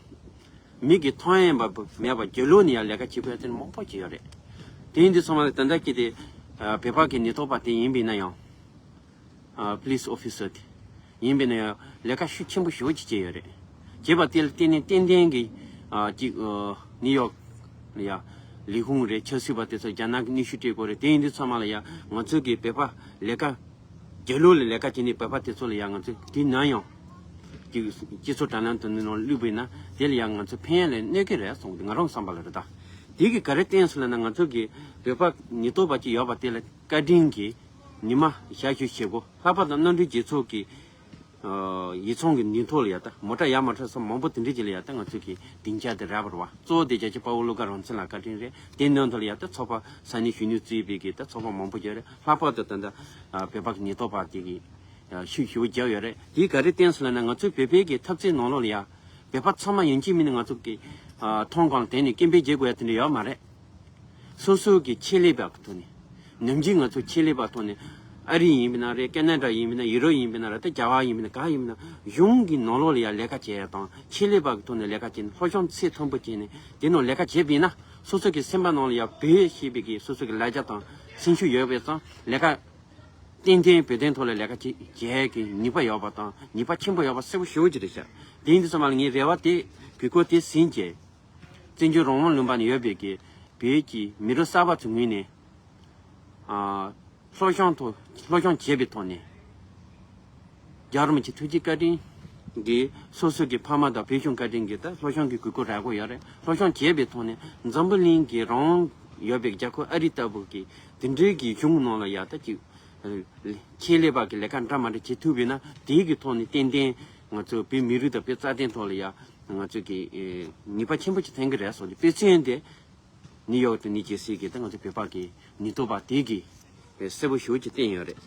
མི་གི་ཐོན་ཡས་པ་མེད་པ་རྒྱ་ལོ་ནས་ཡང་ལས་ཀ་བྱེད་དགོས་ཡ་དེ་མང་པོ་ཅིག་ཡོད་རེད། དེ་ཡིན་དུས་ཚང་མ་ལ་ད་ལྟ་སྐྱེས་ཏེ་བོད་པ་གི་ཉེན་རྟོག་པ་དེ་ཡིན་པས་ན་ཡང་police officer་དེ་ཡིན་པས་ན་ཡང་ལས་ཀ་ཤུགས་ཆེན་པོ་ཞེ་པོ་ཅིག་བྱས་ཡོད་རེད། བྱས་པ་དེ་ལ་བརྟེན་ནས་ཏན་ཏན་གྱི་ཅིག་ནིའུ་ཡོག་ལ་ཡ་ལས་ཁུངས་རེད། ཆབ་སྲིད་པ་དེ་ཚོ་རྒྱ་ནག་གི་གནོན་ཤུགས་སྤྲད་དགོས་རེད། དེ་ཡིན་དུས་ཚང་མ་ལ་ཡ་ང་ཚོ་གི་བོད་པ་ལས་ཀ་རྒྱ་ལོ་ལ་ལས་ཀ་བྱེད་ནས་བོད་པ་དེ་ཚོ་ལ་ཡང་ང་ཚོས་དེ་ན་ཡང་། དེ་སྤྱི་ཚོགས་དྲ་ལམ་དུ་ནང་བླུགས་པས་ན་དེ་ལ་ཡང་ང་ཚོས་ཕན་ཡ་ལས་གནོད་ཀྱི་རེད་གསུངས་ཏེ་ང་རང་བསམ་པ་ལ་རེད་ད། དེ་གི་ག་རེ་བསྟན་སོང་ལབ་ན་ང་ཚོ་གི་བོད་པ་ཉེན་རྟོག་པ་ཅིག་ཡོད་པ་དེ་ལ་བཀའ་དྲིན་གྱིས་ཉི་མ་ཞག་བཞི་བྱེད་སྒོ་ལྷག་པར་དུ་མནའ་འབྲེལ་རྒྱལ་ཚོགས་ཀྱི་ཡིག་ཚང་གི་མདུན་ཐོག་ལ་ཡ་ད་མོ་ཊ་ཡར་མར་འཕྲོ་ས་མང་པོ་དེ་འདྲ་ཅིག་ལ་ཡ་ད་ང་ཚོ་གི་སྡིངས་ཆ་དེ་རག་པ་རེད་བ། གཙོ་བོ་དེ་རྒྱལ་གཅེས་དཔའ་བོ་བློ་དགའ་རང་བཙན་ལགས་བཀའ་དྲིན་རེད། དེ་ནང་དུ་ལ་ཡ་ད་ཚོགས་པ་ས་གནས་གཞོན་ནུ་གཙོས་པའི་གི་ད་ཚོགས་པ་མང་པོ་ཡོད་རེད། ལྷག་པར་དུ་ད་ལྟ་བོད་པ་གི་ཉེན་རྟོག་པ་དེ་གི་ཤུགས་ཞེ་པོ་རྒྱག་ཡོད་རེད། དེ་ག་རེ་བསྟན་སོང་ལབ་ན་ང་ཚོའི་བོད་པའི་གི་འཐབ་རྩོད་ནང་ལོགས་ལ་ཡ་བོད་པ་ཚང་མ་ཡིན་གཅིག་མིན་ནི་ང་ཚོ་གི་ཐོང་གང་དེ་ནས་སྐད་འབོད་བྱེད་དགོས་ཡ་དེ་འདྲ་ཡོད་མ་རེད། སོ་སོ་གི་ཆེད་ལས་པ་གི་ཐོག་ནས་ནམ་རྒྱུན་ང་ཚོ་ཆེད་ལས་པ་ཐོག་ནས་ཨ་རི་ཡིན་པ་ན་རེད། ཀེ་ན་ཌ་ཡིན་པ་ན་ཡུ་རོབ་ཡིན་པ་ན་རེད། ད་རྒྱ་གར་ཡིན་པ་ན་ག་ཡིན་པ་ན་གཞུང་གི་ནང་ལོགས་ལ་ཡ་ལས་ཀ་བྱེད་ཡ་དང་ཆེད་ལས་པ་གི་ཐོག་ནས་ལས་ཀ་བྱེད་ནས་སློབ་སྦྱོང་ཚད་མཐོན་པོ་བྱས་ནས་དེ་ནང་ལས་ཀ་བྱས་པ་ཡིན་ན་སོ་སོ་གི་སེམས་པ་ནང་ལ་ཡ་བོད་ཞེས་པའི་གི་སོ་སོ་གི་ལ་རྒྱ་དང་སེམས་ཤུགས་ཡོད་པའི་ཙང་ལས་ཀ་ཏན་ཏན་བོད་དོན་ཐོག་ལ་ལས་ཀ་བྱེད་བྱེད་ཀྱི་ནུས་པ་ཡོད་པ་དང་ནུས་པ་ཆེན་པོ་ཡོད་པ་གསལ་པོ་ཞེ་པོ་ཅིག་རེད་ཤག་དེ་ཡིན་དུས་ཙམ་པ་ལ་ངའི་རེ་བ་དེ་གུས་བཀུར་དེ་ཟིན་བྱས། བཙན་བྱོལ་རང་དབང་ལུང་པ་ནས་ཡོད་པའི་གི་བོད་ཀྱི་མི་རབས་གསར་པ་ཚོའི་ངོས་ནས་ཨ་སློབ་སྦྱོང་ཐོག་སློབ་སྦྱོང་བྱས་པའི་ཐོག་ནས་རྒྱལ་བ་རིན་པོ་ཆེ་ཐུགས་རྗེ་བཀའ་དྲིན་གྱིས་སོ་སོ་གི་ཕ་མ་དང་བོད་གཞུང་བཀའ་དྲིན་གྱིས་ད་སློབ་སྦྱོང་གི་དགོས་མཁོ་རག་གི་ཡོད་རེད། སློབ་སྦྱོང་བྱས་པའི་ཐོག་ནས་འཛམ་བུ་གླིང་གི་རང་དབང་ཡོད་པའི་རྒྱལ་ཁབ་ཨ་རི་ལྟ་བུ་གི་དེ་འདྲའི་གི་གཞུང་ནང་ལ་ཡ་ད་ཅིག་ཆེད་ལས་པ་གི་ལས་ཀ་འདྲ་མ་འདྲ་བྱེད་ཐུབ་པས་ན་དེའི་གི་ཐོག་ནས་ཏན་ཏན་ང་ཚོ་བོད་མི་རིགས་དང་བོད་རྩ་དོན་ཐོག་ལ་ཡ་ང་ཚོ་གི་ནུས་པ་ཆེན་པོ་ཅིག་ཐོན་གི་རེད་སོགས་ཀྱི་དཔེ་མཚོན་དེ་ནིའུ་ཡོག་དང་ནིའུ་ཇེར་སི་གི་ད་ང་ཚོ་བོད་པ་གི་ཉེན་རྟོག་པ་དེ་གི་གསལ་པོ་ཞེ་པོ་ཅིག་བསྟན་ཡོད་རེད།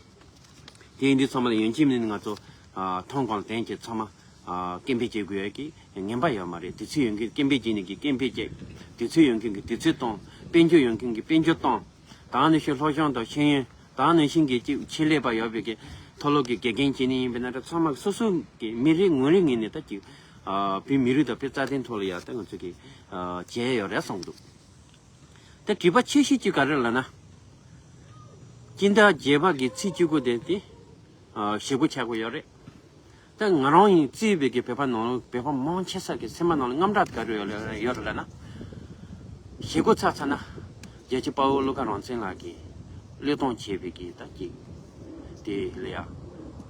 དེ་ཡིན་དུས་ཚང་མ་ལ་ཡོང་གཅིག་མིན་ང་ཚོ་ཐོང་གང་ལྡན་གྱི་ཚང་མ་སྐད་འབོད་བྱེད་དགོས་ཡ་གི་ངན་པ་ཡོད་མ་རེད། དུས་ཚོད་ཡོད་མཁན་སྐད་འབོད་བྱེད་མཁན་གྱི་སྐད་འབོད་བྱེད། དུས་ཚོད་ཡོད་མཁན་གྱི་དུས་ཚོད་གཏོང་། དཔལ་འབྱོར་ཡོད་མཁན་གྱི་དཔལ་འབྱོར་གཏོང་། ད་ནང་བཞིན་སློབ་སྦྱོང་དང་ཤེས་ཡོན། ད་ནང་བཞིན་གྱི་ཅིག་ཆེད་ལས་པ་ཡོད་པའི་གི་མཐོ་སློབ་ཀྱི་དགེ་རྒན་བྱེད་ནི་ཡིན་པས་ན་ད་ཚང་མ་སོ་སོ་གི་མི་རེ་ངོ་རེ་ངོས་ནས་ད་ཅིག་བོད་མི་རིགས་དང་བོད་རྩ་དོན་ཐོག་ལ་ཡ་ད་ང་ཚོ་གི་བྱས་ཡོད་རེད་གསུངས་འདུག་ད་དྲི་བ་ཆེ་ཤོས་ཅིག་ག་རེ་ལབ་ན། སྤྱི་ཟླ་བརྒྱད་པ་གི་ཚེས་བཅུ་དགུ་དེ་དེ་ཞེ་པོ་ཆགས་ཀྱི་ཡོད་རེད། ད་ང་རང་ཡིན་གཙོས་པའི་གི་བོད་པ་ནང་བོད་པ་མང་ཆེ་ས་གི་སེམས་པ་ནང་ལ་དངངས་སྐྲག་ག་རེ་ཡོད་ལ་ཡོད་རེད་ལབ་ན། ཞེ་པོ་ཚ་ཚ་ན། རྒྱལ་གཅེས་དཔའ་བོ་བློ་དགའ་རང་བཙན་ལགས་ཀྱིས་བློས་གཏོང་བྱས་པའི་གི་ད་ཅིག་དེ་ལ་ཡ།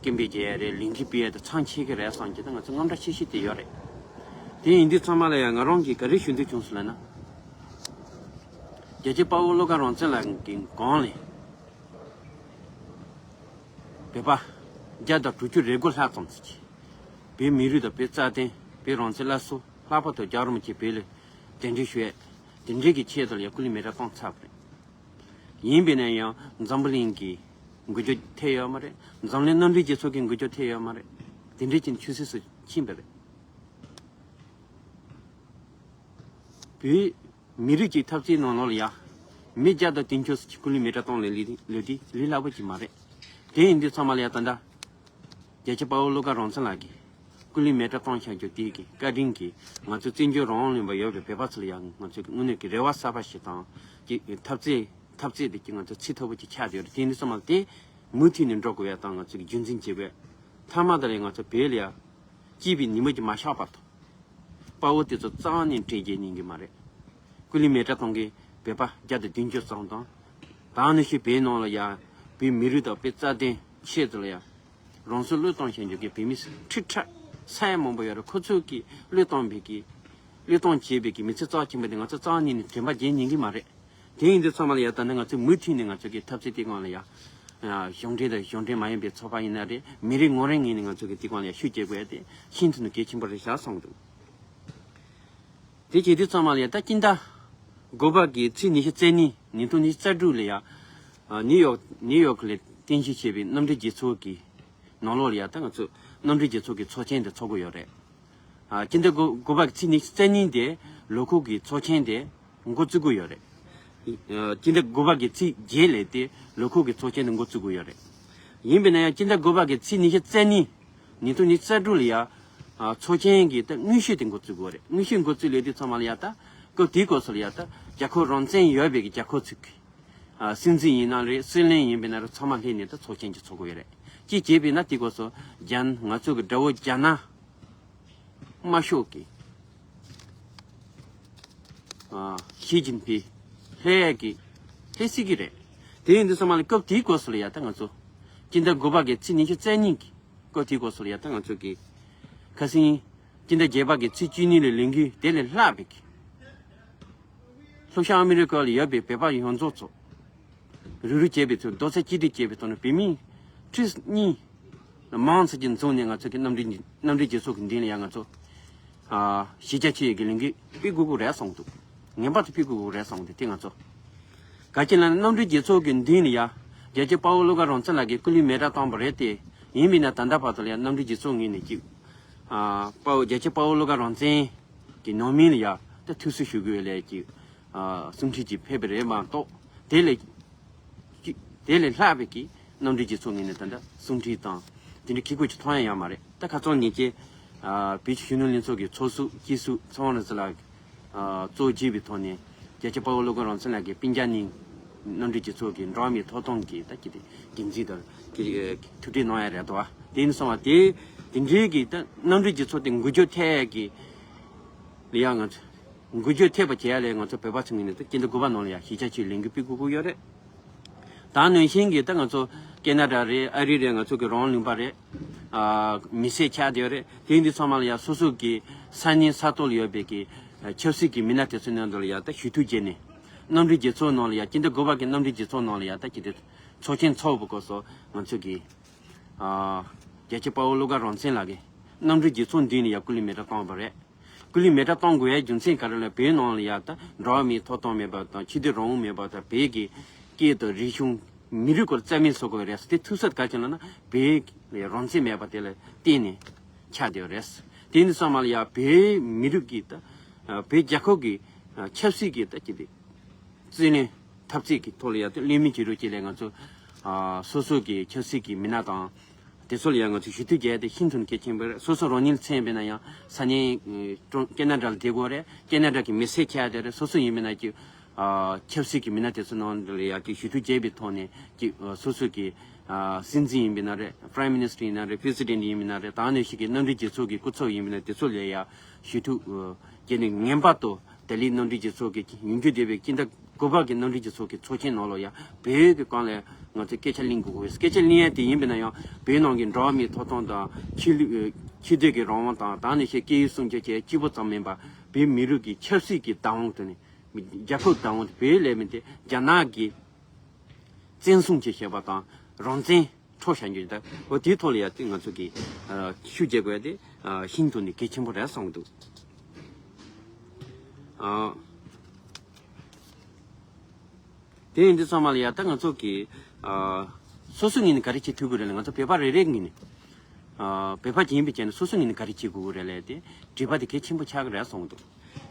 སྐད་འབོད་བྱས་ཡ་རེད། ལས་འགུལ་སྤེལ་ཡ་དེ་མཚམས་ཆད་ཀྱི་རེད་བསམ་གྱི་ད་ང་ཚོ་དངངས་སྐྲག་ཆེ་ཤོས་དེ་ཡོད་རེད། དེ་ཡིན་དུས་ཚང་མ་ལ་ཡ་ང་རང་གིས་ག་རེ་ཞུ་འདོད་བྱུང་སོང་ལབ་ན། རྒྱལ་གཅེས་དཔའ་བོ་བློ་དགའ་རང་བཙན་ལགས་ཀྱི་སྒང་ལས། བོད་པ་བརྒྱ་དང་དྲུག་ཅུ་རེ་དགུ་ལྷག་ཙམ་ཞིག་བོད་མི་རིགས་དང་བོད་རྩ་དོན། བོད་རང་བཙན་སླར་གསོ། ལྷག་པར་དུ་རྒྱལ་བ་རིན་པོ་ཆེ་བོད་ལ་གདན་འདྲེན་ཞུ་ཡས་དེ་འདྲའི་གི་ཆེད་དུ་ཡང་སྐུ་ལུས་མེ་སྲེག་བཏང་ཚར་བ་རེད། ཡིན་པས་ན་ཡང་འཛམ་བུ་གླིང་གི་འགུལ་སྐྱོད་ཐེབས་ཡོད་མ་རེད། འཛམ་གླིང་མནའ་འབྲེལ་རྒྱལ་ཚོགས་ཀྱི་འགུལ་སྐྱོད་ཐེབས་ཡོད་མ་རེད། དེ་འདྲའི་ཅིག་ཆུད་ཟོས་སུ་ཕྱིན་པ་རེད། བོད་མི་རིགས་ཀྱི་འཐབ་རྩོད་ནང་ལོགས་ལ་ཡ། མི་བརྒྱ་དང་བདུན་ཅུ་ཙམ་གྱི་སྐུ་ལུས་མེ་སྲེག་བཏང་ལས་ལས་ལས་དེ་ལས་སླ་པོ་ཅིག་མ་རེད། དེ་ཡིན་དུས་ཚང་མ་ལ་ཡ་ད་ལྟ། རྒྱལ་གཅེས་དཔའ་བོ་བློ་དགའ་རང་བཙན་ལགས་ཀྱིས་སྐུ་ལུས་མེ་སྲེག་བཏང་བཞག་རྒྱུ་དེ་གི་བཀའ་དྲིན་གྱིས་ང་ཚོ་བཙན་བྱོལ་རང་དབང་ལུང་པ་ཡོད་པའི་བོད་པ་ཚོ་ལ་ཡ་ང་ཚོ་གི་དངོས་གནས་ཀྱི་རེ་བ་གསར་པ་ཞིག་དང་ཀྱི་འཐབ་རྩོད་འཐབ་རྩོད་དེ་ཀྱི་ང་ཚོ་ཚད་མཐོ་པོ་ཅིག་ཆགས་བསྡད་ཡོད་རེད། དེ་ཡིན་དུས་ཚང་མ་ལ་དེ་མུ་མཐུད་ནས་འགྲོ་དགོས་ཡ་དང་ང་ཚོ་གི་རྒྱུན་འཛིན་བྱེད་དགོས་ཡ། མཐའ་མ་ད་ལ་ང་ཚོ་བོད་ལ་ཡ། སྐྱིད་པའི་ཉི་མ་ཅིག་མ་ཤར་བར་དུ། དཔའ་བོ་དེ་ཚོ་རྩ་བ་ནས་བྲོས་བྱས་ཉན་གྱི་མ་རེད། སྐུ་ལུས་མེ་སྲེག་གཏོང་མཁན་བོད་པ་བརྒྱ་དང་བདུན་ཅུ་ཙམ་དང་། ད་ནི་ཞིག་བོད་ནང་ལ་ཡ། བོད་མི་རིགས་དང་བོད་རྩ་དོན་ཆེད་དུ་ལ་ཡ། རང་སྲོག་བློས་གཏོང་བྱས་འཇོག་གི་བོད་མི་ཁྲི་ཕྲག་ ས་ཡ་མང་པོ་ཡོད་རེད། ཁོ་ཚོས་ཀྱི་བློས་གཏོང་བའི་གི་བློས་གཏོང་བྱས་པའི་གི་མི་ཚེ་གཙོ་ཆེན་པོ་དེ་ང་ཚོ་རྩ་བ་ཉིད་ནས་དྲན་པ་བརྗེད་ཉན་གི་མ་རེད། དེ་ཡིན་དུས་ཚང་མ་ལ་ཡ་ད་ནི་ང་ཚོས་མུ་མཐུད་ནས་ང་ཚོ་གི་འཐབ་རྩོད་དེ་སྒང་ལ་ཡ་གཞུང་འབྲེལ་དང་གཞུང་འབྲེལ་མ་ཡིན་པའི་ཚོགས་པ་ཡིན་ན་རེད། མི་རེ་ངོ་རེ་ངོས་ནས་ང་ཚོ་གི་དེ་སྒང་ལ་ཡ་ཤུགས་རྒྱག་དགོས་ཡ་དེ་ཤིན་ཏུ་ནས་གལ་ཆེན་པོ་རེད་བཞག་སོང་འདུག་དེ་བྱེད་དུས་ཚང་མ་ལ་ཡ་ད་སྤྱི་ཟླ་དགུ་པ་གི་ཚེས་ཉི་ཤུ་རྩ་གཉིས། ཉིས་སྟོང་ཉི་ཤུ་རྩ་དྲུག་ལ་ཡ་ནིའུ་ཡོག་ནིའུ་ཡོག་ལ་རྟེན་གཞི་བྱས་པའི་མནའ་འབྲེལ་རྒྱལ་ཚོགས་ཀྱི་ནང་ལོགས་ལ་ཡ་ད་ང་ཚོ་མནའ་འབྲེལ་རྒྱལ་ཚོགས་ཀྱི་ཚོགས་ཆེན་དེ་ཚོགས་ཀྱི་ཡོད་རེད། ཨ། སྤྱི་ཟླ་དགུ་དགུ་པ་གི་ཚེས་ཉི་ཤུ་རྩ་གཉིས་དེ་ལོ་ཁོག་གི་ཚོགས་ཆེན་དེ་འགོ་བཙུགས་ཀྱི་ཡོད་རེད། ཨ། སྤྱི་ཟླ་དགུ་པ་གི་ཚེས་བརྒྱད་ལ་དེ་ལོ་ཁོག་གི་ཚོགས་ཆེན་དེ་འགོ་བཙུགས་ཀྱི་ཡོད་རེད། ཡིན་པས་ན་ཡང་སྤྱི་ཟླ་དགུ་པ་གི་ཚེས་ཉི་ཤུ་རྩ་གཉིས། ཉིས་སྟོང་ཉི་ཤུ་རྩ་དྲུག་ལ་ཡ། ཨ། ཚོགས་ཆེན་གྱི་ད་དངོས་གཞི་དེ་འགོ་བཙུགས་དགོས་རེད། དངོས་གཞི་འགོ་བཙུགས་ལས་དུས་ཚང་མ་ལ་ཡ་ད་སྐབས་དེའི་སྐབས་སུ་ལ་ཡ་ད་རྒྱལ་ཁབ་རང་བཙན་ཡོད་པའི་གི་རྒྱལ་ཁབ་ཚོ་གི། ཨ། སྲིད་འཛིན་ཡིན་ན་རེད། སྲིད་བློན་ཡིན་པས་ན་རེད། ཚང་མ་སླེབས་ནས་ད་ཚོགས་ཆེན་གྱི་ཚོགས་དགོས་ཡོད་རེད། ཅིག་བྱས་པས་ན་དེའི་སྐབས་སུ་རྒྱ་ང་ཚོ་གི་དགྲ་བོ་རྒྱ་ནག་དམར་ཤོག་གི། ཨ། ཞི་ཅིན་ཕིང་སླེབས་ཀྱི་སླེབས་སྲིད་ཀྱི་རེད། དེ་ཡིན་དུས་ཚང་མ་ལ་སྐབས་དེའི་སྐབས་སུ་ལ་ཡ་ད་ང་ཚོ་སྤྱི་ཟླ་དགུ་པ་གི་ཚེས་ཉི་ཤུ་རྩ་གཉིས་ཀྱི་སྐབས་དེའི་སྐབས་སུ་ལ་ཡ་ད་ང་ཚོ་གི་ཁ་སང་སྤྱི་ཟླ་བརྒྱད་པ་གི་ཚེས་བཅུ་གཉིས་ལ་ལས་འགུལ་དེ་ལས་ལྷག་པའི་གི་ལྷོ་ཤར་ཨ་མི་རི་ཀ་ལ་ཡོད་པའི་བོད་པ་ཡོངས་རྫོགས་ཚོ་རུག་རུག་བྱས་པའི་ཚུལ་རྡོག་རྩ་གཅིག་སྒྲིལ་བྱས་པའི་ཐོག་ནས་བོད་མི་ཁྲི་གཉིས་མང་ཙམ་གྱི་འཛོམས་ནས་ང་ཚོ་གི་མནའ་འབྲེལ་མནའ་འབྲེལ་རྒྱལ་ཚོགས་ཀྱི་མདུན་ལ་ཡང་ང་ཚོ། ཨ། གཞིས་ཆགས་ཆེ་ཡོད་ཀྱི་ལས་འགུལ་སྤེལ་དགོས་ཀྱི་རེད་གསུངས་འདུག་ངེས་པར་དུ་སྤེལ་དགོས་ཀྱི་རེད་གསུངས་ཏེ་དེ་ང་ཚོ། ག་ཅི་ལ་མནའ་འབྲེལ་རྒྱལ་ཚོགས་ཀྱི་མདུན་ལ་ཡ། རྒྱལ་གཅེས་དཔའ་བོ་བློ་དགའ་རང་བཙན་ལགས་ཀྱིས་སྐུ་ལུས་མེ་སྲེག་བཏང་བ་རེད་དེ། ཡིན་མིན་ན་ད་ལྟ་བར་དུ་ལ་ཡ་མནའ་འབྲེལ་རྒྱལ་ཚོགས་ངོས་ནས་ཅིག་ཨ། དཔའ་བོ་རྒྱལ་གཅེས་དཔའ་བོ་བློ་དགའ་རང་བཙན་གྱི་ནང་མི་ལ་ཡ་ད་ཐུགས་གསོ་ཞུ་དགོས་ལས་ཅིག་ཨ། གསུང་འཕྲིན་ཅིག་ཕེབས་པ་རེད་མ་གཏོགས། དེ་ལས་ཅིག་དེ་ལས་ལྷག་པའི་གི་མནའ་འབྲེལ་རྒྱལ་ཚོགས་ངོས་ནས་ད་ལྟ་གསུང་འཕྲིན་དང་དེ་འདྲའི་ཁེ་གོ་ཅིག་མཐོང་ཡ་ཡོད་མ་རེད། ད་ཁ་སང་ཉིན་གྱི་ཨ། བོད་ཀྱི་གཞོན་ནུ་ལྷན་ཚོགས་ཀྱི་ཚོགས་གཙོ་སྐྱིད་གསུམ་ཚེ་དབང་རིག་འཛིན་ལགས། ཨ། གཙོ་བྱས་པའི་ཐོག་ནས་རྒྱལ་གཅེས་དཔའ་བོ་བློ་དགའ་རང་བཙན་ལགས་ཀྱིས་སྤུན་ཀྱག་གཉིས་མནའ་འབྲེལ་རྒྱལ་ཚོགས་ཀྱི་འགྲོ་བ་མིའི་ཐོབ་ཐང་གི་ད་ཀྱི་དེ་འགན་འཛིན་དང་ཀྱི་ཐུག་འཕྲད་གནང་ཡ་རེད་དོ། དེ་ཡིན་སོང་བ་དེ་དེ་འདྲའི་གི་ད་མནའ་འབྲེལ་རྒྱལ་ཚོགས་དེ་འགུལ་སྐྱོད་ཐེབས་ཡ་གི་ལ་ཡ་ང་ཚོ་འགུལ་སྐྱོད་ཐེབས་པ་བྱེད་ཡ་ལས་ང་ཚོ་བོད་པ་ཚོ་ངོས་ནས་ད་སྤྱི་ཟླ་དགུ་པ་ནང་ལ་ཡ་གཞིས་ཆགས་ཆེ་ལས་འགུལ་སྤེལ་དགོས་ཀྱི་ཡོད་རེད། ད་ནང་བཞིན་གྱི་ད་ང་ཚོ་ཁེ་ན་ཌ་རེད། ཨ་རི་རེད། ང་ཚོ་གི་རང་ལུང་པ་རེད། ཨ། མི་སེར་ཆགས་བསྡད་ཡོད་རེད། དེ་ཡིན་དུས་ཚང་མ་ལ་ཡ་སོ་སོ་གི་ས་གནས་ས་ཐོག་ལ་ཡོད་པའི་གི་ཆབ་སྲིད་ཀྱི་མི་སྣ་དེ་ཚོའི་ནང་དུ་ལ་ཡ་ད་ཞུ་གཏུག་བྱས་ནས་མནའ་འབྲེལ་རྒྱལ་ཚོགས་ནང་ལ་ཡ་སྤྱི་ཟླ་དགུ་པ་གི་མནའ་འབྲེལ་རྒྱལ་ཚོགས་ནང་ལ་ཡ་ད་ཅི་དེ་ཚོགས་ཆེན་ཚོགས་པའི་སྐབས་སུ་ང་ཚོ་གི། ཨ། རྒྱལ་གཅེས་དཔའ་བོ་བློ་དགའ་རང་བཙན་ལགས་ཀྱིས་མནའ་འབྲེལ་རྒྱལ་ཚོགས་མདུན་ལ་ཡ་སྐུ་ལུས་མེ་སྲེག་བཏང་བ་རེད། སྐུ་ལུས་མེ་སྲེག་གཏོང་དགོས་ཡའི་རྒྱུ་མཚན་ག་རེ་ལབ་བོད་ནང་ལ་ཡ་ད་འགྲོ་བ་མིའི་ཐོབ་ཐང་མེད་པ་དང་ཆོས་དད་རང་དབང་མེད་པ་དང་བོད་ཀྱི་སྐད་དང་རིག་གཞུང་མི་རིགས་སྐོར་རྩ་མེད་བཟོ་དགོས་རེད། དེ་ཐུག་ས་ག་ཅི་ལབ་ན་བོད་ལ་རང་བཙན་མེད་པ་དེ་ལ་བརྟེན་ནས་ཆགས་བསྡད་པ་རེད། དེ་ནི་ཚང་མ་ལ་ཡ་བོད་མི་རིགས་ཀྱི་ད་བོད་རྒྱལ་ཁབ་ཀྱི་ཆབ་སྲིད་ཀྱི་ད་ཅི་དེ། རྩིས་ལེན་འཐབ་རྩོད་ཀྱི་ཐོག་ལ་ཡ་དེ་ལེན་མི་བྱེད་རོགས་ཅེས་ལས་ང་ཚོ་ཨ་སོ་སོ་གི་ཆབ་སྲིད་ཀྱི་མི་སྣ་དང་དེ་ཚོ་ལ་ཡ་ང་ཚོ་ཞུ་གཏུག་བྱས་ཏེ་ཤིན་ཏུ་གལ་ཆེན་པོ་རེད། སོ་སོ་རང་ཉིད་མཚོན་པ་ཡིན་ན་ཡང་ས་གནས་ཀྲུང་ཁེ་ན་ཌ་ལ་བསྡད་དགོས་རེད། ཁེ་ན་ཌ་གི་མི་སེར་ཆགས་བསྡད་རེད། སོ་སོ་ཡིན་པ་ཡིན་ན་ཅིག་ཨ་ཆབ་སྲིད་ཀྱི་མི་སྣ་དེ་ཚོ་ནང་ལ་ཡ་ཅིག་ཞུ་གཏུག་བྱས་པའི་ཐོག་ནས་ཅིག་ཨ་སོ་སོ་གི་ཨ་སྲིད་འཛིན་ཡིན་པ་ཡིན་ན་རེད། Prime Minister ཡིན་ན་རེད། President ཡིན་པ་ཡིན་ན་རེད། ད་ནང་བཞིན་གྱི་མནའ་འབྲེལ་རྒྱལ་ཚོགས་ཀྱི་སྐུ་ཚབ་ཡིན་པ་ཡིན་ན་དེ་ཚོ་ལ་ཡ་ཞུ་གཏུག་ཨ་བྱས་ནས་ངེས་པར་དུ། ལྡི་ལི་མནའ་འབྲེལ་རྒྱལ་ཚོགས་ཀྱི་ཉིན་རྒྱུན་བསྡད་པའི་སྤྱི་ཟླ་དགུ་པ་གི་མནའ་འབྲེལ་རྒྱལ་ཚོགས་ཀྱི་ཚོགས་ཆེན་ནང་ལ་ཡང་བོད་ཀྱི་སྒང་ལ་ང་ཚོས་སྐད་ཆ་གླེང་དགོས་ཀྱི་ཡོད། སྐད་ཆ་གླེང་ཡ་དེ་ཡིན་པ་ཡིན་ན་ཡང་བོད་ནང་གི་འགྲོ་བ་མིའི་ཐོབ་ཐང་དང་ཆོས་ལུགས་ཆོས་དད་ཀྱི་རང་དབང་དང་ད་ནི་ཞེས་སྐད་ཡིག་སྲུང་སྐྱོབ་བྱེད་གཅིག་པོ་ཙམ་མིན་པར་བོད་མི་རིགས་ཀྱི་ཆབ་སྲིད་ཀྱི་བདག་དབང་དེ་ནི་རྒྱལ་ཁབ་བདག་དབང་དེ་བོད་ལས་མི་དེ་རྒྱ་ནག་གི་བཙན་བཟུང་བྱས་བཞག་པ་དང་རང་བཙན་འཕྲོག་བཞག་རྒྱུ་དེ་འོ་དེའི་ཐོག་ལ་ཡ་དེ་ང་ཚོ་གི་ཤུགས་རྒྱག་དགོས་ཡ་དེ་ཤིན་ཏུ་ནས་གལ་ཆེན་པོ་རེད་བསམ་གྱི་འདུག་ཨ། དེ་ཡིན་དུས་ཚང་མ་ལ་ཡ་ད་ང་ཚོ་གི་ཨ་སོ་སོ་ངོས་ནས་ག་རེ་བྱེད་ཐུབ་ཀྱི་རེད་ལ། ང་ཚོ་བོད་པ་རེ་རེ་ངོས་ནས་ཨ་བོད་པ་ཡིན་པའི་ཆ་ནས་སོ་སོ་ངོས་ནས་ག་རེ་བྱེད་དགོས་ཀྱི་རེད་ལ་དེ་དྲི་བ་དེ་གལ་ཆེན་པོ་ཆགས་ཀྱི་རེད་བསམ་གྱི་འདུག་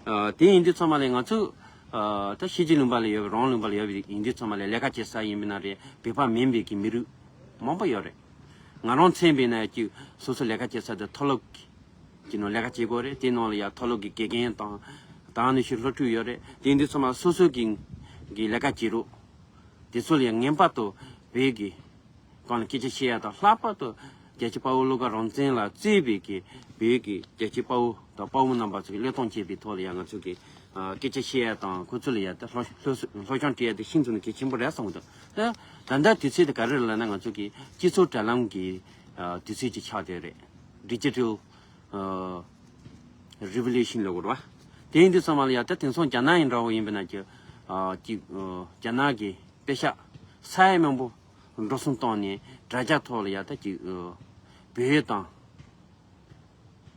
ཨ་དེ་ཡིན་དུས་ཚང་མ་ལ་ང་ཚོ་ཨ་ད་ཕྱི་རྒྱལ་ལུང་པ་ལ་ཡོད་པའི་རང་ལུང་པ་ལ་ཡོད་པའི་ཡིན་དུས་ཚང་མ་ལ་ལས་ཀ་བྱེད་ས་ཡིན་པ་ན་རེད། བོད་པ་མིན་པའི་གི་མི་རིགས་མང་པོ་ཡོད་རེད། ང་རང་མཚོན་པ་ཡིན་ན་ཅིག་སོ་སོ་ལས་ཀ་བྱེད་ས་དེ་མཐོ་སློབ་ཀྱི་ཀྱི་ནང་ལས་ཀ་བྱེད་དགོས་རེད། དེ་ནང་ལ་ཡང་མཐོ་སློབ་ཀྱི་དགེ་རྒན་དང་ད་ནི་ཤི་སློབ་ཕྲུག་ཡོད་རེད། དེ་འདི་ཚང་མ་སོ་སོ་གི་གི་ལས་ཀ་བྱེད་རོགས། དེ་ཚོ་ལ་ཡང་ངེས་པར་དུ་བོད་ཀྱི་སྒང་ལ་སྐད་ཆ་བཤད་ཡ་དང་། ལྷག་པར་དུ་རྒྱལ་གཅེས་དཔའ་བོ་བློ་དགའ་རང་བཙན་ལ་གཙོས་པའི་གི་བོད་ཀྱི་རྒྱལ་གཅེས་དཔའ་བོ་དང་དཔའ་བོ་རྣམ་པ་ཚོ་གི་བློས་གཏོང་བྱེད་པའི་ཐོག་ལ་ཡང་ང་ཚོ་གི་སྐད་ཆ་བཤད་ཡ་དང་ཁོ་ཚོ་ལ་ཡ་ད་སློབ་སློབ་སློབ་སྦྱོང་སྤྲད་ཡ་དེ་ཤིན་ཏུ་ནས་གལ་ཆེན་པོ་རེད་བསམ་གི་འདུག་ད་ད་ལྟ་དུས་ཚོད་དེ་ག་རེ་རེད་ལབ་ན་ང་ཚོ་གི་སྤྱི་ཚོགས་དྲ་ལམ་གི་དུས་ཚོད་ཅིག་ཆགས་བསྡད་རེད། ཌི་ཇི་ཊལ་ རི་བོ་ལུ་ཤན་ལབ་དགོས་རེད་བ། དེ་ཡིན་དུས་ཙམ་པ་ལ་ཡ་ད་དེང་སང་རྒྱ་ནག་ཡིན་འདྲ་བོ་ཡིན་པ་ན་ཅིག་ཅིག་རྒྱ་ནག་གི་དཔེ་ཤག་ས་ཡ་མང་པོ་འགྲོ་སོང་བཏང་ནས་དྲ་རྒྱ་ཐོག་ལ་ཡ་ད་ཅིག་བོད་དང་།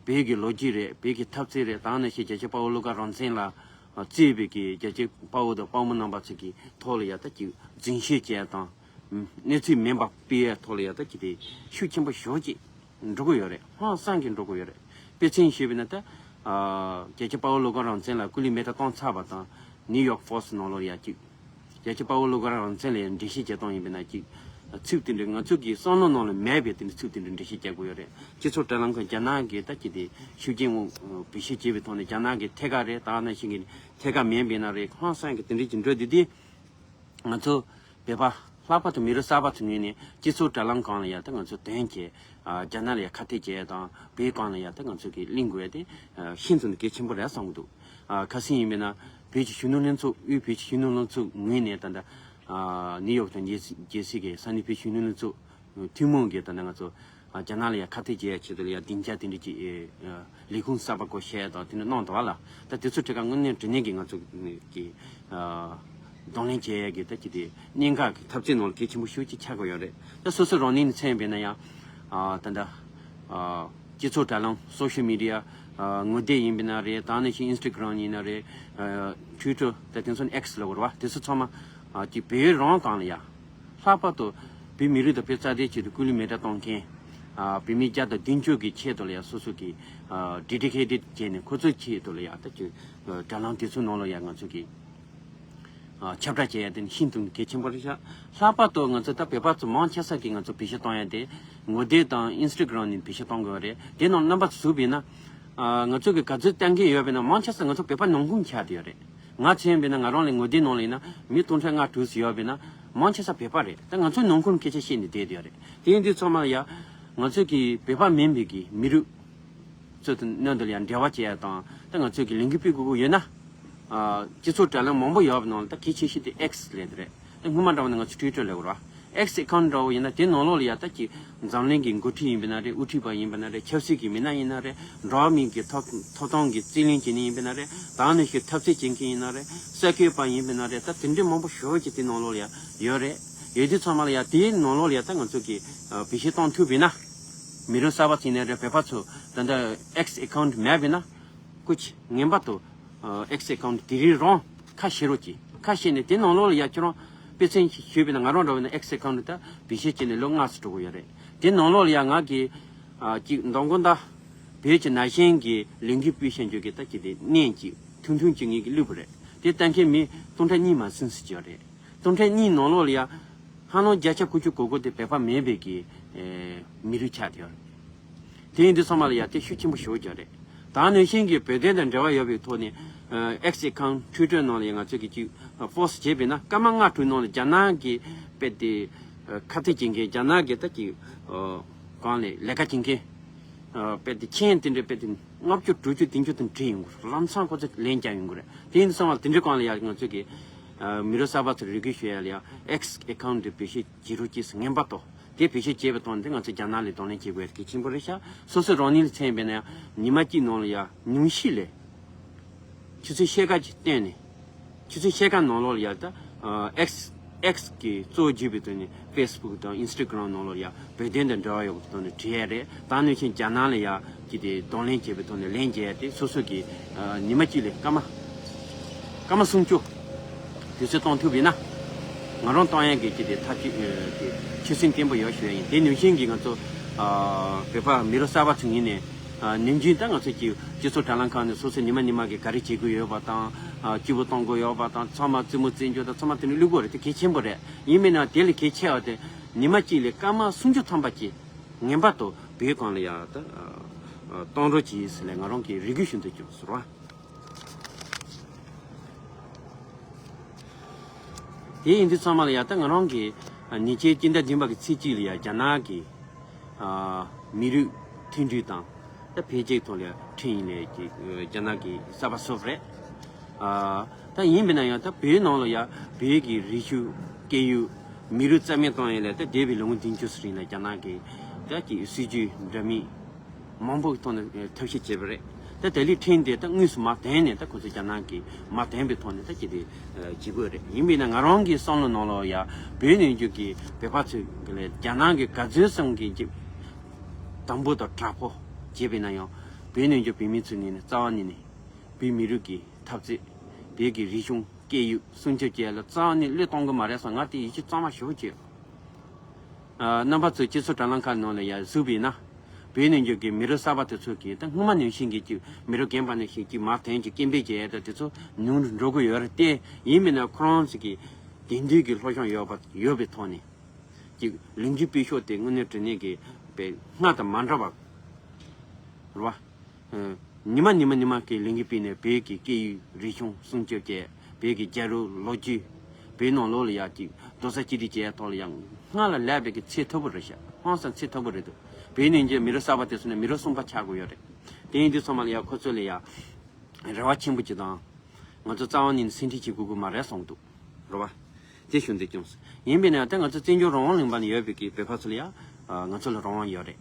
བོད་ཀྱི་ལོ་རྒྱུས་རེད། བོད་ཀྱི་འཐབ་རྩོད་རེད། ད་ནང་བཞིན་རྒྱལ་གཅེས་དཔའ་བོ་བློ་དགའ་རང་བཙན་ལགས་གཙོས་པའི་གི་རྒྱལ་གཅེས་དཔའ་བོ་དང་དཔའ་མོ་རྣམ་པ་ཚོ་གི་ཐོག་ལ་ཡ་ད་ཅིག་འཛིང་བཤད་བྱས་དང་། གནས་ཚུལ་མིན་པ་སྤེལ་ཡ་ཐོག་ལ་ཡ་ད་ཅིག་དེ་ཤུགས་ཆེན་པོ་ཞེ་ཅིག་འགྲོ་གི་ཡོད་རེད། ཧང་སང་གི་འགྲོ་གི་ཡོད་རེད། དཔེ་མཚོན་བཤད་པ་ན་ད་རྒྱལ་གཅེས་དཔའ་བོ་བློ་དགའ་རང་བཙན་ལགས་སྐུ་ལུས་མེ་མདའ་བཏང་ཚར་བ་དང་ནིའུ་ཡོག་ཕོ་སི་ཊི་ནང་ལོགས་ཡ་ཅིག་རྒྱལ་གཅེས་དཔའ་བོ་བློ་དགའ་རང་བཙན་ལ་འགྲེལ་བཤད་བྱེད་སྟངས་ཡིན་པ་ན་ཅིག་ཚིག་དེ་འདྲ་ང་ཚོ་གི་བསམ་བློ་ནང་ལ་མེད་པའི་དེ་འདྲ་ཚིག་དེ་འདྲ་འགྲེལ་བཤད་རྒྱག་དགོས་ཡོད་རེད། སྤྱི་ཚོགས་དྲ་ལམ་ཁག་རྒྱ་ནག་གི་ད་ཅི་དེ་ཤུགས་རྐྱེན་འོག་བེད་སྤྱོད་བྱས་པའི་ཐོག་ནས་རྒྱ་ནག་གི་ཐད་ཀར་རེད། ད་ནང་བཞིན་གི་ཐད་ཀར་མིན་པའི་ན་རེད། ཧང་སང་གི་དེ་འདྲ་ཅིག་འགྲོ་དུས་དེ་ང་ཚོ་བོད་པ་ལྷག་པར་དུ་མི་རབས་གསར་པ་ཚོ་ངོས་ནས་སྤྱི་ཚོགས་དྲ་ལམ་སྒང་ལ་ཡ་ད་ང་ཚོ་དོན་གྱིས་རྒྱ་ནག་ལ་ཡ་ཁ་གཏད་བྱས་དང་བོད་སྒང་ལ་ཡ་ད་ང་ཚོ་གི་གླེང་དགོས་ཡ་དེ་ཤིན་ཏུ་ནས་གལ་ཆེན་པོ་རེད་བསམ་གི་འདུག་ཁ་སང་ཡིན་པས་ན་བོད་ཀྱི་གཞོན་ནུ་ལྷན་ཚོགས་དབུས་བོད་ཀྱི་གཞོན་ནུ་ལྷན་ཚོགས་ངོས་ནས་ད་ལྟ་ནིའུ་ཡོག་དང་རྒྱལ་སྲིད་ཀྱི་ས་གནས་བོད་གཞོན་ནུ་ལྷན་ཚོགས་ཐུན་མོང་གི་ད་ལྟ་ང་ཚོ་རྒྱ་ནག་ལ་ཡ་ཁ་གཏད་བྱེད་ཡ་ཆེད་དུ་ལ་ཡ་སྡིངས་ཆ་དེ་འདྲ་ཅིག་ལས་ཁུངས་གསར་པ་སྒོ་ཕྱེ་ཡ་དང་དེ་འདྲ་གནང་འདུག་བ་ལ། ད་དེ་ཚོ་ཁྲིད་ཀ་དངོས་གནས་དྲང་གནས་ཀྱི་ང་ཚོ་གི་གདོང་ལེན་བྱེད་ཡ་གི་ད་ཅི་དེ་གནད་འགག་གི་འཐབ་རྩོད་ནང་ལ་གལ་ཆེན་པོ་ཤོས་ཅིག་ཆགས་ཀྱི་ཡོད་རེད། ད་སོ་སོ་རང་ཉིད་ནས་མཚོན་པས་ན་ཡང་ད་ལྟ། སྤྱི་ཚོགས་དྲ་ལམ་སོ་ཤལ་མི་ཌི་ཡ་ངོ་དེབ་ཡིན་པ་ན་རེད། ད་ནང་བཞིན་ཨིན་སི་ཊ་གྷི་རམ་ཡིན་ན་རེད། ཊུའི་ཊར་ད་དེང་སང་ཨེག་སི་ལབ་དགོས་རེད་བ། དེ་ཚོ་ཚང་མ་ཅིག་བོད་རང་སྒང་ལ་ཡ་ལྷག་པར་དུ་བོད་མི་རིགས་དང་བོད་རྩ་དོན་ཆེད་དུ་སྐུ་ལུས་མེ་མདའ་གཏོང་མཁན་བོད་མི་བརྒྱ་དང་བདུན་ཅུ་གི་ཆེད་དུ་ལ་ཡ་སོ་སོ་གི་ཌེ་ཌི་ཀེ་ཊེཌ་བྱས་ནས་ཁོ་ཚོའི་ཆེད་དུ་ལ་ཡ་ད་ཅིག་དྲ་ལམ་དེ་ཚོའི་ནང་ལ་ཡ་ང་ཚོ་གི་ཁྱབ་བསྒྲགས་བྱེད་ཡ་དེ་ནི་ཤིན་ཏུ་གལ་ཆེན་པོ་རེད་ཤག་ལྷག་པར་དུ་ང་ཚོ་ད་བོད་པ་ཚོ་མང་ཆེ་ས་གིས་ང་ཚོ་བེད་སྤྱོད་གཏོང་ཡ་དེ་ངོ་དེབ་དང་ཨིན་སི་ཊ་གྷི་རམ་ནས་བེད་སྤྱོད་གཏོང་དགོས་པ་རེད། དེ་ནང་རྣམ་པ་ཚོ་གཟིགས་པས་ན་ང་ཚོ་གི་ག་ཚོད་ལྟ་མཁན་ཡོད་པས་ན་མང་ཆེ་ས་ང་ཚོ་བོད་པ་ནང་ཁུལ་ཆགས་བསྡད་ཡོད་རེད། ང་མཚོན་པས་ན་ང་རང་ལ་ངོ་དེབ་ནང་ལ་ཡིན་ན་མི་སྟོང་ཕྲག་ལྔ་དྲུག་ཙམ་ཡོད་པས་ན་མང་ཆེ་ས་བོད་པ་རེད། ད་ང་ཚོའི་ནང་ཁུལ་སྐད་ཆ་བཤད་ནས་བསྡད་བསྡད་ཡོད་རེད། དེ་ཡིན་དུས་ཚང་མ་ལ་ཡ་ང་ཚོ་གི་བོད་པ་མིན་པའི་གི་མི་རིགས་ཚོ་དང་མཉམ་དུ་ལ་ཡང་འབྲེལ་བ་བྱེད་ཡ་དང་ད་ང་ཚོས་ཀྱི་ལས་འགུལ་སྤེལ་དགོས་ཀྱི་ཡོད་ན། སྤྱི་ཚོགས་དྲ་ལམ་མང་པོ་ཡོད་པའི་ནང་ལ་ད་གལ་ཆེ་ཤོས་དེ་ཨེག་སི་ལབ་དེ་རེད། ད་སྔོན་མ་འདྲ་བ་ན་ང་ཚོ་ཊུའི་ཊར་ལབ་དགོས་རེད་བ། ཨེག་སི་ཨེ་ཁའུན་ཊི་འདྲ་བོ་ཡིན་ན་དེ་ནང་ལོགས་ལ་ཡ་ད་ཀྱི་འཛམ་གླིང་གི་འགོ་ཁྲིད་ཡིན་པ་ན་རེད། དབུ་ཁྲིད་པ་ཡིན་པ་ན་རེད། ཆབ་སྲིད་ཀྱི་མི་སྣ་ཡིན་ན་རེད། འགྲོ་བ་མིའི་གི་ཐོབ་ཐོབ་ཐང་གི་རྩོད་ལེན་བྱེད་མཁན་ཡིན་པ་ན་རེད། ད་ནི་ཞིག་འཐབ་རྩོད་བྱེད་མཁན་ཡིན་ན་རེད། གསར་འགོད་པ་ཡིན་པ་ན་རེད། ད་དེ་འདྲའི་མང་པོ་ཞེ་པོ་ཅིག་དེ་ནང་ལོགས་ལ་ཡ་ཡོད་རེད། ཡོད་དུས་ཚང་མ་ལ་ཡ་དེའི་ནང་ལོགས་ལ་ཡ་ད་ང་ཚོ་གི་བེད་སྤྱོད་གཏོང་ཐུབ་པས་ན། མི་རབས་གསར་པ་ཚོ་ཡིན་ན་རེད། བོད་པ་ཚོ་ད་ལྟ་ཨེག་སི་ཨེ་ཁའུན་ཊི་མེད་པས་ན། སྐུ་མཁྱེན་ངེས་པར་དུ་ཨེག་སི་ཨེ་ཁའུན་ཊི་དེ་རིང་རང་ཁ་ཕྱེ་རོགས་གྱིས། ཁ་ཕྱེ་ནས་དེ་ནང་ལོགས་ལ་ཡ་ཁྱོད་རང་དཔེ་མཚོན་ཞུས་པས་ན་ང་རང་འདྲ་བས་ན་ཨེག་སི་ཨེ་ཁའུན་ཊི་ད་བེད་སྤྱོད་བྱས་ནས་ལོ་ལྔ་ཙམ་འགྲོ་གི་ཡོད་རེད། དེ་ནང་ལོགས་ལ་ཡ་ང་གི་ཅིག་མདང་དགོང་ད་བོད་ཀྱི་ན་གཞོན་གྱི་ལས་འགུལ་སྤེལ་བཞིན་རྒྱུ་གི་ད་ཅི་དེ་བརྙན་ཅིག་ཐུང་ཐུང་ཅིག་ངེད་ཀྱི་བླུགས་པ་རེད། དེ་ལྟ་མཁན་མི་སྟོང་ཕྲག་གཉིས་མ་ཟིན་ཟེར་གྱི་ཡོད་རེད། སྟོང་ཕྲག་གཉིས་ནང་ལོགས་ལ་ཡ། ཧ་ལམ་བརྒྱ་ཆ་དགུ་བཅུ་གོ་དགུ་དེ་བོད་པ་མིན་པའི་གི་མི་རིགས་ཆགས་བསྡད་ཡོད་རེད། དེ་ཡིན་དུས་ཚང་མ་ལ་ཡ་དེ་ཤུགས་ཆེན་པོ་ཞེ་པོ་ཅིག་རེད། ད་ནང་བཞིན་གྱི་བོད་དོན་དང་འབྲེལ་བ་ཡོད་པའི་ཐོག་ནས་ཨེག་སི་ཨེ་ཁའུན་ཊི་ཊུའི་ཊར་ནང་ལ་ཡ་ང་ཚོས་ཀྱི་ཅིག་ཕོ་སི་ཊི་བྱས་པས་ན་སྐར་མ་ལྔ་དྲུག་ནང་ལ་རྒྱ་ནག་གི་དཔེ་དེ་ཁ་གཏད་བྱེད་མཁན་རྒྱ་ནག་གི་ད་ཅིག་གང་ལས་ལས་ཀ་བྱེད་མཁན། དཔེ་དེ་མཆན་དེ་འདྲ་དཔེ་དེ་ལྔ་བཅུ་དྲུག་ཅུ་བདུན་ཅུ་དང་བྲིས་ཡོང་གི་རེད། ལམ་སང་ཁོ་ཚོས་ལན་རྒྱག་ཡོང་གི་རེད། དེ་ཡིན་ཙང་དེ་འདྲའི་སྒང་ལ་ཡ་ང་ཚོས་ཀྱི་མི་རབས་གསར་པ་ཚོར་རེ་སྐུལ་ཞུ་ཡ་ལ་ཡ་ཨེག་སི་ཨེ་ཁའུན་ཊི་དེ་བེད་སྤྱོད་བྱེད་རོགས་གྱིས་ངེས་པར་དུ། དེ་བེད་སྤྱོད་བྱས་པའི་ཐོག་ནས་ང་ཚོས་རྒྱ་ནག་ལ་གདོང་ལེན་བྱེད་དགོས་ཡ་གལ་ཆེན་པོ་རེད་ཤག་སོ་སོ་རང་ཉིད་ལ་མཚོན་པས་ན་ཡང་ཉི་མ་གཅིག་ནང་ལ་ཡ་ཉུང་ཤས་ལས། ཆུ་ཚོད་ཕྱེད་ཀ་ཅིག་བཏོན་ནས། ཆུ་ཚོད་ཕྱེད་ཀ་ནང་ལོགས་ལ་ཡ་ད་ཨེག་སི་ཨེག་སི་གི་གཙོ་བོ་བརྒྱུད་པའི་ཐོག་ནས་ཕེ་སི་བུག་དང་ཨིན་སི་ཊ་གྷི་རམ་ནང་ལོགས་ལ་ཡ་བོད་དོན་དང་འབྲེལ་བ་ཡོད་པའི་ཐོག་ནས་བྲིས་ཡ་རེད། ད་ནང་བཞིན་རྒྱ་ནག་ལ་ཡ་ཅི་དེ་གདོང་ལེན་བྱས་པའི་ཐོག་ནས་ལན་རྒྱག་ཡ་དེ་སོ་སོ་གི་ཉི་མ་གཅིག་ལ་སྐར་མ་སྐར་མ་སུམ་ཅུ་དུས་ཚོད་གཏོང་ཐུབ་ཡིན་ན། ང་རང་གཏོང་ཡ་གི་ཅི་དེ་ཐབས་ཇུས་དེ་ཆོད་སེམས་བརྟན་པོ་ཡོད་ཞུ་ཡ་ཡིན། དེ་ནང་བཞིན་གྱི་ང་ཚོ་བོད་པ་མི་རབས་གསར་པ་ཚོ་ཡིན་ནས། ནམ་རྒྱུན་ད་ང་ཚོ་གི་སྤྱི་ཚོགས་དྲ་ལམ་ཁག་ནས་སོ་སོ་ཉི་མ་ཉི་མ་གི་ག་རེ་བྱེད་དགོས་ཡོད་པ་དང་། སྐྱིད་པོ་གཏོང་དགོས་ཡོད་པ་དང་། ཚང་མ་རྩེད་མོ་རྩེ་རྒྱུ་དང་ཚང་མ་དེ་འདྲ་བླུག་དགོས་རེད། དེ་གལ་ཆེན་པོ་རེད། ཡིན་མིན་ན་དེ་ལས་གལ་ཆེ་བ་དེ་ཉི་མ་གཅིག་ལ་སྐར་མ་སུམ་ཅུ་ཐམ་པ་གཅིག་ངེས་པར་དུ་བོད་སྒང་ལ་ཡ་ད་གཏོང་རོགས་གྱིས་ཟེར་ནས་ང་རང་གིས་རེ་སྐུལ་ཞུ་འདོད་བྱུང་ཟེར་བ། དེ་ཡིན་དུས་ཚང་མ་ལ་ཡ་ད་ང་རང་གིས་ཉེ་ཆར་སྤྱི་ཟླ་བདུན་པ་གི་ཚེས་གཅིག་ལ་ཡ་རྒྱ་ནག་གི་མི་རིགས་མཐུན་སྒྲིལ་དང་ད་འཕེལ་རྒྱས་ཐོག་ལ་ཁྲིད་ཡིན་ལས་ཀྱི་རྒྱ་ནག་གི་གསར་པ་སོབ་རེད། ད་ཡིན་པས་ན་ཡང་ད་བོད་ནང་ལ་ཡ་བོད་ཀྱི་རིག་གཞུང་སྐད་ཡིག་མི་རིགས་རྩ་མེད་གཏོང་ཡིན་ལས་ད་འདས་པའི་ལོ་ངོ་བདུན་ཅུ་ཙམ་རིང་ལ་རྒྱ་ནག་གི་ད་ཀྱི་སྲིད་ཇུས་འདྲ་མིན། མང་པོ་གི་ཐོག་ནས་ཨེ་ཐབས་ཤེས་བྱས་པ་རེད། ད་དེ་ལས་ཁྲིམས་དེ་ད་དངོས་སུ་མ་བཏོན་ནས་ད་ཁོ་ཚོས་རྒྱ་ནག་གིས་མ་བཏོན་པའི་ཐོག་ནས་ད་ཅི་སྟེ་ཨེ་བྱེད་དགོས་རེད། ཡིན་པས་ན་ང་རང་གི་བསམ་བློ་ནང་ལ་ཡ་བོད་ནང་རྒྱུ་གི་བོད་པ་ཚོས་གི་ལས་རྒྱ་ནག་གི་ག་ཚོད་ཙམ་གྱི་ཅིག་དམ་པོ་དང་དྲག་པོ་བྱས་པས་ན་ཡང་བོད་ནང་རྒྱུ་བོད་མི་ཚོའི་ངོས་ནས་རྩ་བ་ཉིད་ནས་བོད་མི་རིགས་ཀྱི་འཐབ་རྩོད། བོད་ཀྱི་རིག་གཞུང་སྐད་ཡིག་སྲུང་སྐྱོབ་བྱེད་ཡ་ལ་རྩ་བ་ནས་བློས་གཏོང་གི་མ་རེད་བསམ། ང་དེ་ཡིད་ཆེས་གཙང་མ་ཞེ་པོ་བྱས། ཨ་རྣམ་པ་ཚོས་སྤྱི་ཚོགས་དྲ་ལམ་ཁག་ནང་ལ་ཡ་གཟིགས་པས་ན། བོད་ནང་རྒྱུ་གི་མི་རབས་གསར་པ་དེ་ཚོ་གིས་ད་སྔོན་མ་ནང་བཞིན་གྱི་ཅིག་མི་རབས་རྒན་པ་ནང་བཞིན་ཅིག་མ་བཏོན་ཅིག་སྐད་འབོད་བྱེད་ཡ་ད་དེ་ཚོ་ཉུང་རུ་འགྲོ་གི་ཡོད་རེད་དེ། ཡིན་མིན་ན་ཁོ་རང་ཚོ་གི་དེང་དུས་ཀྱི་སློབ་སྦྱོང་ཡོད་པ་ཡོད་པའི་ཐོག་ནས་ཅིག་ལས་འགུལ་སྤེལ་ཕྱོགས་དེ་དངོས་གནས་དྲང་གནས་ཀྱི་དཔེ་སྔར་དང་མ་འདྲ་བ་རེད་བ། ཨ་ཉི་མ་ཉི་མ་ཉི་མ་གི་ལས་འགུལ་སྤེལ་ནས་བོད་ཀྱི་སྐད་ཡིག་རིག་གཞུང་སྲུང་སྐྱོབ་བྱས། བོད་ཀྱི་རྒྱལ་རབས་ལོ་རྒྱུས། བོད་ནང་ལོགས་ལ་ཡ་གཅིག་རྡོག་རྩ་གཅིག་སྒྲིལ་བྱས་ཐོག་ལ་ཡང་སྔར་ལས་ལས་པའི་གི་ཚད་མཐོ་པོ་རེད་ཤག་ཧང་སང་ཚད་མཐོ་པོ་རེད་འདུག་བོད་ནང་གི་མི་རབས་གསར་པ་དེ་ཚོ་ནི་མི་རབས་གསུམ་པ་ཆགས་དགོས་ཡོད་རེད། དེ་ཡིན་དུས་ཚང་མ་ལ་ཡ་ཁོ་ཚོ་ལ་ཡ་རེ་བ་ཆེན་པོ་ཅིག་དང་། ང་ཚོ་རྩ་བ་ནས་སེམས་ཁྲལ་བྱེད་དགོས་ཀྱི་མ་རེད་གསུངས་འདུག་རེད་བ། དེ་ཞུ་འདོད་བྱུང་། ཡིན་པས་ན་ད་ང་ཚོ་བཙན་བྱོལ་རང་དབང་ལུང་པ་ནས་ཡོད་པའི་གི་བོད་པ་ཚོ་ལ་ཡ། ཨ་ང་ཚོ་ལ་རང་དབང་ཡོད་རེད།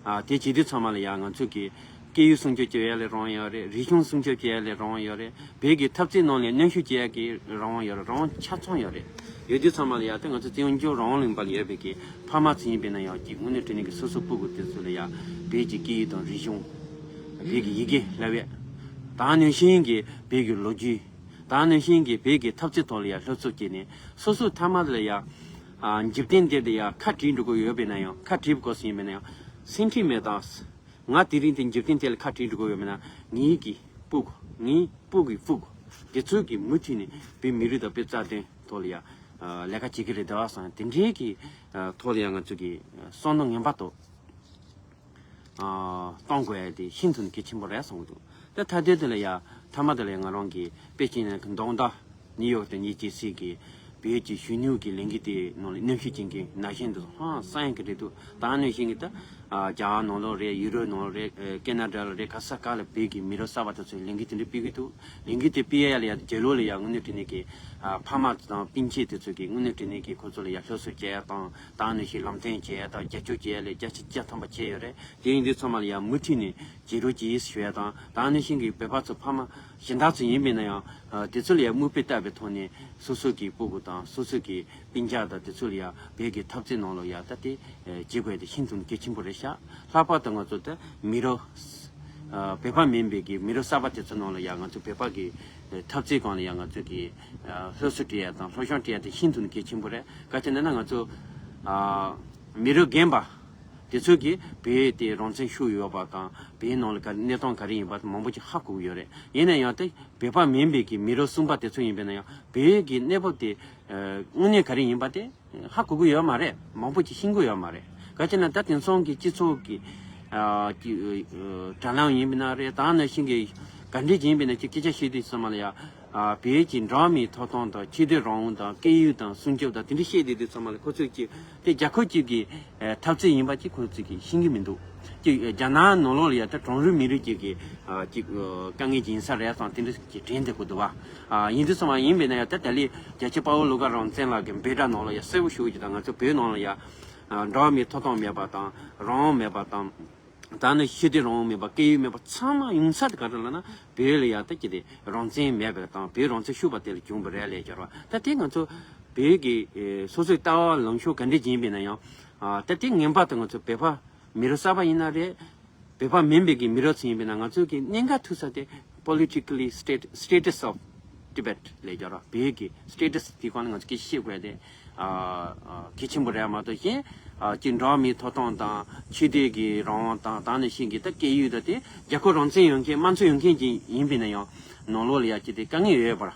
ཨ་དེ་བྱེད་དུས་ཚང་མ་ལ་ཡ་ང་ཚོ་གི་སྐད་ཡིག་སྲུང་སྐྱོབ་བྱེད་ཡ་ལ་རང་དབང་ཡོད་རེད། རིག་གཞུང་སྲུང་སྐྱོབ་བྱེད་ཡ་ལ་རང་དབང་ཡོད་རེད། བོད་ཀྱི་འཐབ་རྩོད་ནང་ལ་མཉམ་ཞུགས་བྱེད་ཡ་གི་རང་དབང་ཡོད་རེད། རང་དབང་ཆ་ཚང་ཡོད་རེད། ཡོད་དུས་ཚང་མ་ལ་ཡ་ད་ང་ཚོ་བཙན་བྱོལ་རང་དབང་ལུང་པ་ལ་ཡོད་པའི་གི་ཕ་མ་ཚོ་ཡིན་པས་ན་ཡང་གི་དངོས་གནས་དྲང་གནས་ཀྱི་སོ་སོ་སྤུ་གུ་དེ་ཚོ་ལ་ཡ་བོད་ཀྱི་སྐད་ཡིག་དང་རིག་གཞུང་། བོད་ཀྱི་ཡི་གེ་བསླབ་ཡས། ད་ནང་བཞིན་གྱི་བོད་ཀྱི་ལོ་རྒྱུས། ད་ནང་བཞིན་གྱི་བོད་ཀྱི་འཐབ་རྩོད་ཐོག་ལ་ཡང་སློབ་གསོ་བྱས་ནས་སོ་སོའི་མཐའ་མ་ལ་ཡང་། ཨ་འཇིག་རྟེན་འདིར་ཡང་ཁ་བྲལ་འགྲོ་གི་ཡོད་པས་ན་ཡང་། ཁ་བྲལ་དགོས་སུ་ཡིན་པས་ན་ཡང་། སེམས་ཁྲལ་མེད་དང་། ང་དེ་རིང་དེ་འཇིག་རྟེན་དེ་ལ་ཁ་བྲལ་འགྲོ་གི་ཡོད་པས་ན་ངའི་གི་སྤུ་གུ། ངའི་སྤུ་གུའི་སྤུ་གུ་དེ་ཚོས་གི་མུ་མཐུད་ནས་བོད་མི་རིགས་དང་བོད་རྩ་དོན་ཐོག་ལ་ཡང་ལས་ཀ་བྱེད་ཀྱི་རེད་བསམ། དེ་འདྲའི་གི་ཐོག་ལ་ཡང་ང་ཚོ་གི་བསམ་བློ་ངན་པ་དང་། གཏོང་དགོས་ཡ་དེ་ཤིན་ཏུ་ནས་གལ་ཆེན་པོ་རེད་བསམ་གྱི་འདུག་ད་ཐ་དད་དེ་ལ་ཡ་མཐའ་མ་དེ་ལ་ཡ་ང་རང་གིས་དཔེ་ཅིག་ནས་མདོག་མདའ་ནིའུ་ཡོག་དང་ཉེ་ཅི་སི་གི་བོད་ཀྱི་གཞོན་ནུ་གི་ལས་འགུལ་དེའི་ནང་ལ་མཉམ་ཞུགས་བྱེད་མཁན་ན་གཞོན་དེ་ཚོ་ཧང་སང་ཡ་གི་རེད་འདུག་ད་ནང་བཞིན་གྱི་ད་རྒྱ་གར་ནང་ལོགས་རེད། ཡུ་རོབ་ནང་ལོགས་རེད། ཀེ་ན་ཌ་ལ་རེད། ག་ས་ག་ལ་བོད་ཀྱི་མི་རབས་གསར་པ་དེ་ཚོས་ལས་འགུལ་དེ་འདྲ་སྤེལ་གི་འདུག་ལས་འགུལ་དེ་སྤེལ་ཡ་ལ་ཡ་རྒྱལ་ལོ་ལ་ཡ་དངོས་གནས་དྲང་གནས་ཀྱི་ཕ་མ་དང་སྤུན་མཆེད་དེ་ཚོས་ཀྱི་དངོས་གནས་དྲང་གནས་ཀྱི་ཁོ་ཚོ་ལ་ཡ་སློབ་གསོ་བྱེད་ཡ་དང་། ད་ནང་བཞིན་ལམ་སྟོན་བྱེད་ཡ་དང་རྒྱབ་སྐྱོར་བྱེད་ཡ་ལ་རྒྱ་ཆེ་རྒྱ་ཐམ་པ་བྱས་ཡོད་རེད། དེ་ཡིན་དུས་ཚང་མ་ལ་ཡང་མུ་མཐུད་ནས་བྱེད་རོགས་གྱིས་ཞུ་ཡ་དང་། ད་ནང་བཞིན་གྱི་བོད་པ་ཚོ་ཕ་མ་གཞན་དག་ཚོ་ཡིན་པས་ན་ཡང་དེ་ཚོ་ལ་ཡང་མིག་དཔེ་བལྟ་བའི་ཐོག་ནས་སོ་སོ་གི་སྤུ་གུ་དང་སོ་སོ་གི་སྤུན་ཀྱག་དང་དེ་ཚོ་ལ་ཡང་བོད་ཀྱི་འཐབ་རྩོད་ནང་ལ་ཡང་ད་དེ་བྱེད་དགོས་དེ་ཤིན་ཏུ་གལ་ཆེན་པོ་རེད་ཤག་ལྷག་པར་དུ་ང་ཚོ་ད་མི་རབས་བོད་པ་མིན་པའི་གི་མི་རབས་གསར་པ་དེ་ཚོ་ནང་ལ་ཡང་ང་ཚོ་བོད་པ་གི་འཐབ་རྩོད་སྒང་ལ་ཡང་ང་ཚོ་གི་སློབ་གསོ་སྤྲད་ཡ་དང་སློབ་སྦྱོང་སྤྲད་ཡ་དེ་ཤིན་ཏུ་གལ་ཆེན་པོ་རེད། ག་ཅི་ན་ན་ང་ཚོ་མི་རབས་རྒན་པ་དེ་ཚོ་གིས་བོད་དེ་རང་བཙན་ཤུགས་ཡོད་པ་དང་བོད་ནང་ལ་ག་གནས་སྟངས་ག་རེ་ཡིན་པ་མང་པོ་ཅིག་ཧ་གོ་གི་ཡོད་རེད། ཡིན་ན་ཡང་དེ་བོད་པ་མིན་པའི་གི་མི་རབས་གསུམ་པ་དེ་ཚོ་ཡིན་པས་ན་ཡང་བོད་ཀྱི་གནས་བབ་དེ་དངོས་གནས་ག་རེ་ཡིན་པ་དེ་ཧ་གོ་གི་ཡོད་མ་རེད། མང་པོ་ཅིག་ཤེས་ཀྱི་ཡོད་མ་རེད། ག་ཅི་ན་ད་དེང་སང་གི་སྤྱི་ཚོགས་ཀྱི་ཨ་ཀྱི་ཨ་དྲ་ལམ་ཡིན་པ་ན་རེད། ད་ནང་བཞིན་གྱི་ག་འདྲས་ཡིན་པ་ན་ཅིག་སྐད་ཆ་བཤད་དུས་ཚང་མ་ལ་ཡ་ཨ་བོད་ཀྱི་འགྲོ་བ་མིའི་ཐོབ་ཐང་དང་ཆོས་དད་རང་དབང་དང་སྐད་ཡིག་དང་སྲུང་སྐྱོབ་དང་དེ་འདྲ་བཤད་དུས་དུས་ཚང་མ་ལ་ཁོ་ཚོས་ཀྱི་དེ་རྒྱལ་ཁབ་ཅིག་གི་ཨ་འཐབ་རྩོད་ཡིན་པ་ཅིག་ཁོ་ཚོས་ཀྱི་ཤེས་ཀྱི་མི་འདུག་ཅིག་རྒྱ་ནག་ནང་ལོགས་ལ་ཡ་ད་གྲངས་རིག་མི་རིགས་ཅིག་གི་ཨ་ཅིག་ཨ་དཀའ་ངལ་ཅིག་ཡིན་ས་རེད་བསམ་དེ་འདྲ་ཅིག་དྲན་བསྡད་ཀྱི་འདུག་བ། ཨ་ཡིན་དུས་ཙམ་པ་ཡིན་པས་ན་ཡང་ད་ད་ལས་རྒྱལ་གཅེས་དཔའ་བོ་བློ་དགའ་རང་བཙན་ལགས་ཀྱི་འབོད་སྒྲ་ནང་ལ་ཡང་གསལ་པོ་ཞུ་གི་དང་། ང་ཚོ་བོད་ནང་ལ་ཡང་འགྲོ་བ་མིའི་ཐོབ་ཐང་མེད་པ་དང་རང་དབང་མེད་པ་དང་། ད་ནི་ཤེས་ལྡན་རང་དབང་མེད་པ་སྐད་ཡིག་མེད་པ་ཚང་མ་ཡོང་ས་དེ་ག་རེ་ལབ་ན་བོད་ལ་ཡང་ད་ཅི་སྟེ་རང་བཙན་མེད་པ་དང་བོད་རང་བཙན་ཤོར་བ་དེ་ལ་བྱུང་བ་རེད་ལས་སྦྱར་བ། ད་དེ་ང་ཚོ་བོད་ཀྱི་སོ་སོའི་ལྟ་བ་ལངས་ཕྱོགས་ག་འདྲ་ཅིག་ཡིན་པས་ན་ཡང་ད་དེ་ངན་པ་དང་ང་ཚོ་བོད་པ་མི་རབས་གསར་པ་ཡིན་ན་རེད། བོད་པ་མིན་པའི་གི་མི་རབས་ཚོ་ཡིན་པས་ན་ང་ཚོའི་གི་གནད་འགག་ཐུག་ས་དེ་politically state status of Tibet ལས་སྦྱར་བ། བོད་ཀྱི་status དེ་སྒང་ལ་ང་ཚོ་སྐད་ཆ་བཤད་དགོས་ཏེ། གལ་ཆེན་པོ་རེད་མ་གཏོགས་གཞན་ཅིག་འགྲོ་བ་མིའི་ཐོབ་ཐང་དང་ཆོས་དད་ཀྱི་རང་དབང་དང་ད་ནང་བཞིན་གྱི་ད་སྐད་ཡིག་དང་དེ་རྒྱལ་ཁབ་རང་བཙན་ཡོད་མཁན་དམངས་གཙོ་ཡོད་མཁན་ཅིག་ཡིན་པས་ན་ཡང་ནང་ལོགས་ལ་ཡ་ཅིག་དེ་དཀའ་ངལ་ཡོད་པར།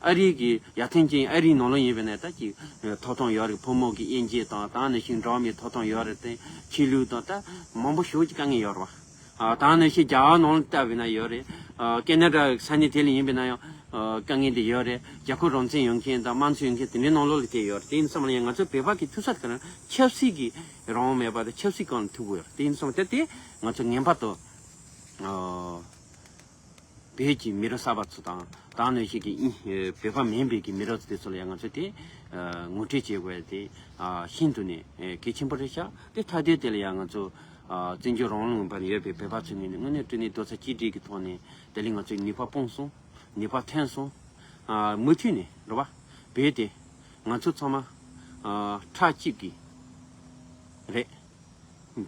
ཨ་རི་གི་ཡ་ཐེན་ཅིན་ཨ་རིའི་ནང་ལོགས་ཡིན་པས་ན་ད་ཅིག་ཐོབ་ཐང་ཡོད་རེད། ཕོ་མོ་གི་དབྱེ་འབྱེད་དང་ད་ནང་བཞིན་འགྲོ་བ་མིའི་ཐོབ་ཐང་ཡོད་རེད་དེ་ཆོས་ལུགས་དང་ད་མང་པོ་ཞེ་པོ་ཅིག་དཀའ་ངལ་ཡོད་རེད་བ། ཨ་ད་ནང་བཞིན་རྒྱ་གར་ནང་ལ་ལྟ་བས་ན་ཡོད་རེད། ཨ་ཀེ་ན་ཌ་ས་གནས་དེ་ལ་ཡིན་པས་ན་ཡང་ཨ་དཀའ་ངལ་དེ་ཡོད་རེད། རྒྱལ་ཁབ་རང་བཙན་ཡོད་མཁན་དང་དམངས་གཙོ་ཡོད་མཁན་དེ་འདྲའི་ནང་ལོགས་ལ་དེ་ཡོད་རེད། དེ་ཡིན་ཙམ་ལ་ཡང་ང་ཚོ་བོད་པ་གི་ཐུག་ས་དེ་ག་རང་ཆབ་སྲིད་ཀྱི་རང་དབང་མེད་པ་དང་ཆབ་སྲིད་སྒང་ལ་ཐུག་དགོས་ཡོད་རེད། དེ་ཡིན་ཙམ་དེ་དེ་ང་ཚོ་ངན་པ་དང་ཨ། བོད་ཀྱི་མི་རབས་གསར་པ་ཚོ་དང་ད་ནང་བཞིན་གྱི་ཨིན་བོད་པ་མིན་པའི་གི་མི་རབས་དེ་ཚོ་ལ་ཡང་ང་ཚོ་དེ་ངོ་སྤྲོད་བྱེད་དགོས་དེ་ཤིན་ཏུ་ནས་གལ་ཆེན་པོ་རེད་ཤག་དེ་ཐ་དད་དེ་ལ་ཡང་ང་ཚོ་ བཙན་བྱོལ་རང་དབང་ལུང་པ་ནས་ཡོད་པའི་བོད་པ་ཚོའི་ངོས་ནས་དངོས་གནས་དྲང་གནས་རྡོག་རྩ་གཅིག་སྒྲིལ་གྱི་ཐོག་ནས་དེ་ལས་ང་ཚོས་ནུས་པ་སྤུངས་སོང་། ནུས་པ་ཐོན་སོང་། མུ་མཐུད་ནས་རེད་བ། བོད་དེ་ང་ཚོ་ཚང་མ་ཁྲག་གཅིག་གི་རེད།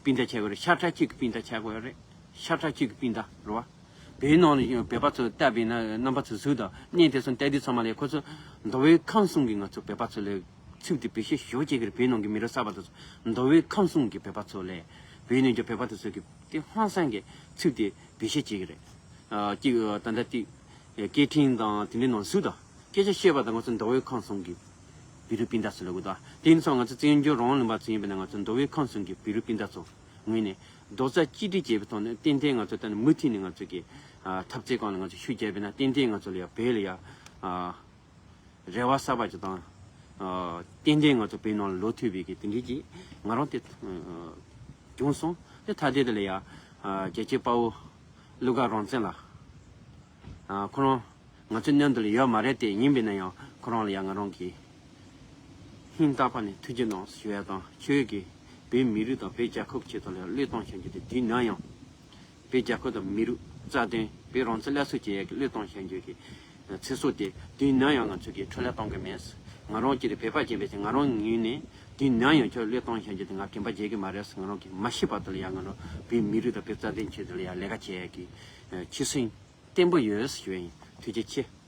སྤུན་ཟླ་ཆགས་དགོས་རེད། ཤ་ཁྲག་གཅིག་གི་སྤུན་ཟླ་ཆགས་དགོས་རེད། ཤ་ཁྲག་གཅིག་གི་སྤུན་ཟླ་རེད་བ། བོད་ནང་ལ་ཡོད་བོད་པ་ཚོ་ལྟ་བས་ན་རྣམ་པ་ཚོ་གཟུགས་དང་གནས་དེ་ཚོ་ལྟ་དུས་ཚང་མ་ལས་ཁོ་ཚོ་མདོ་དབུས་ཁམས་གསུམ་གྱི་ང་ཚོ་བོད་པ་ཚོ་ལས་ཚུགས་ཏེ་བེད་སྤྱོད་ཞུ་བྱེད་ཀྱི་རེད། བོད་ནང་གི་མི་རབས་གསར་པ་དེ་ཚོ་མདོ་དབུས་ཁམས་གསུམ་གྱི་བོད་པ་ཚོ་ལས་བོད་ནང་གི་བོད་པ་དེ་ཚོ་གི་དེ་ཧང་སང་གི་ཚུགས་ཏེ་བེད་སྤྱོད་བྱེད་ཀྱི་རེད། ཨ་གཅིག་ད་ལྟ་དེ་སྐད་འཕྲིན་དང་དེ་འདྲའི་ནང་གཟུགས་དང་སྐད་ཆ་བཤད་པ་དང་ང་ཚོ་མདོ་དབུས་ཁམས་གསུམ་གྱི་བོད་རིགས་སྤུན་ཟླ་ཚོ་ལ་གོ་ད་དེ་ཡིན་ཙང་ང་ཚོ་བཙན་བྱོལ་རང་དབང་ལུང་པ་ཚོ་ཡིན་པ་ན་ང་ཚོ་མདོ་དབུས་ཁམས་གསུམ་གྱི་བོད་རིགས་སྤུན་ཟླ་ཚོ་ངོས་ནས་རྡོག་རྩ་གཅིག་སྒྲིལ་བྱས་པའི་ཐོག་ནས་ཏན་ཏན་ང་ཚོ་ད་ནི་མུ་མཐུད་ནས་ང་ཚོ་གི་ཨ་འཐབ་རྩོད་སྒང་ལ་ང་ཚོ་ཤུགས་རྒྱབ་པ་ན་ཏན་ཏན་ང་ཚོ་ལ་ཡ་བོད་ལ་ཡ་ཨ་རེ་བ་གསར་པ་ཅིག་དང་ཨ་ཏན་ཏན་ང་ཚོ་བོད་ནང་ལ་ལོག་ཐུབ་པའི་གི་དེ་འདྲའི་ཅིག་ང་རང་དེ་བྱུང་སོང་། དེ་ཐ་དད་དེ་ལ་ཡ་ཨ་རྒྱལ་གཅེས་དཔའ་བོ་ཀླུ་དགའ་རང་བཙན་ལགས། ཨ་ཁོ་རང་ང་ཚོའི་མཉམ་དུ་ལ་ཡོད་མ་རེད་དེ། ཡིན་པས་ན་ཡང་ཁོ་རང་ལ་ཡང་ང་རང་གིས་སྙིང་ཐག་པ་ནས་ཐུགས་རྗེ་གནང་ཞུ་ཡ་དང་། ཁྱོད་ཀྱིས་བོད་མི་རིགས་དང་བོད་རྒྱལ་ཁབ་ཆེད་དུ་ལ་བློས་གཏོང་བྱ་རྒྱུ་དེ་དུས་ནམ་ཡང་བོད་རྒྱལ་ཁབ་དང་མི་རིགས་རྩ་དོན་བོད་རང་བཙན་སླར་གསོ་བྱེད་ཡ་གི་བློས་གཏོང་བྱ་རྒྱུ་གི་ཚེ་སྲོག་དེ་དུས་ནམ་ཡང་ང་ཚོ་གིས་འཕྲོ་བརླག་གཏོང་གི་མེད། ང་རང་གཅིག་རེད། བོད་པ་གཅིག་རེད་ཅེས་ང་རང་ངོས་ནས་དུས་ནམ་ཡང་ཁྱོད་བློས་གཏོང་བྱ་རྒྱུ་དེ་ང་དྲན་པ་བརྗེད་གི་མ་རེད། ང་རང་གིས་མ་ཤི་བར་དུ་ལ་ཡང་ང་རང་བོད་མི་རིགས་དང་བོད་རྩ་དོན་ཆེད་དུ་ལ་ཡང་ལས་ཀ་བྱེད་ཡ་གི་ཆོད་སེམས་བརྟན་པོ་ཡོད་ཞུ་ཡ་ཡིན། ཐུགས་རྗེ་ཆེ།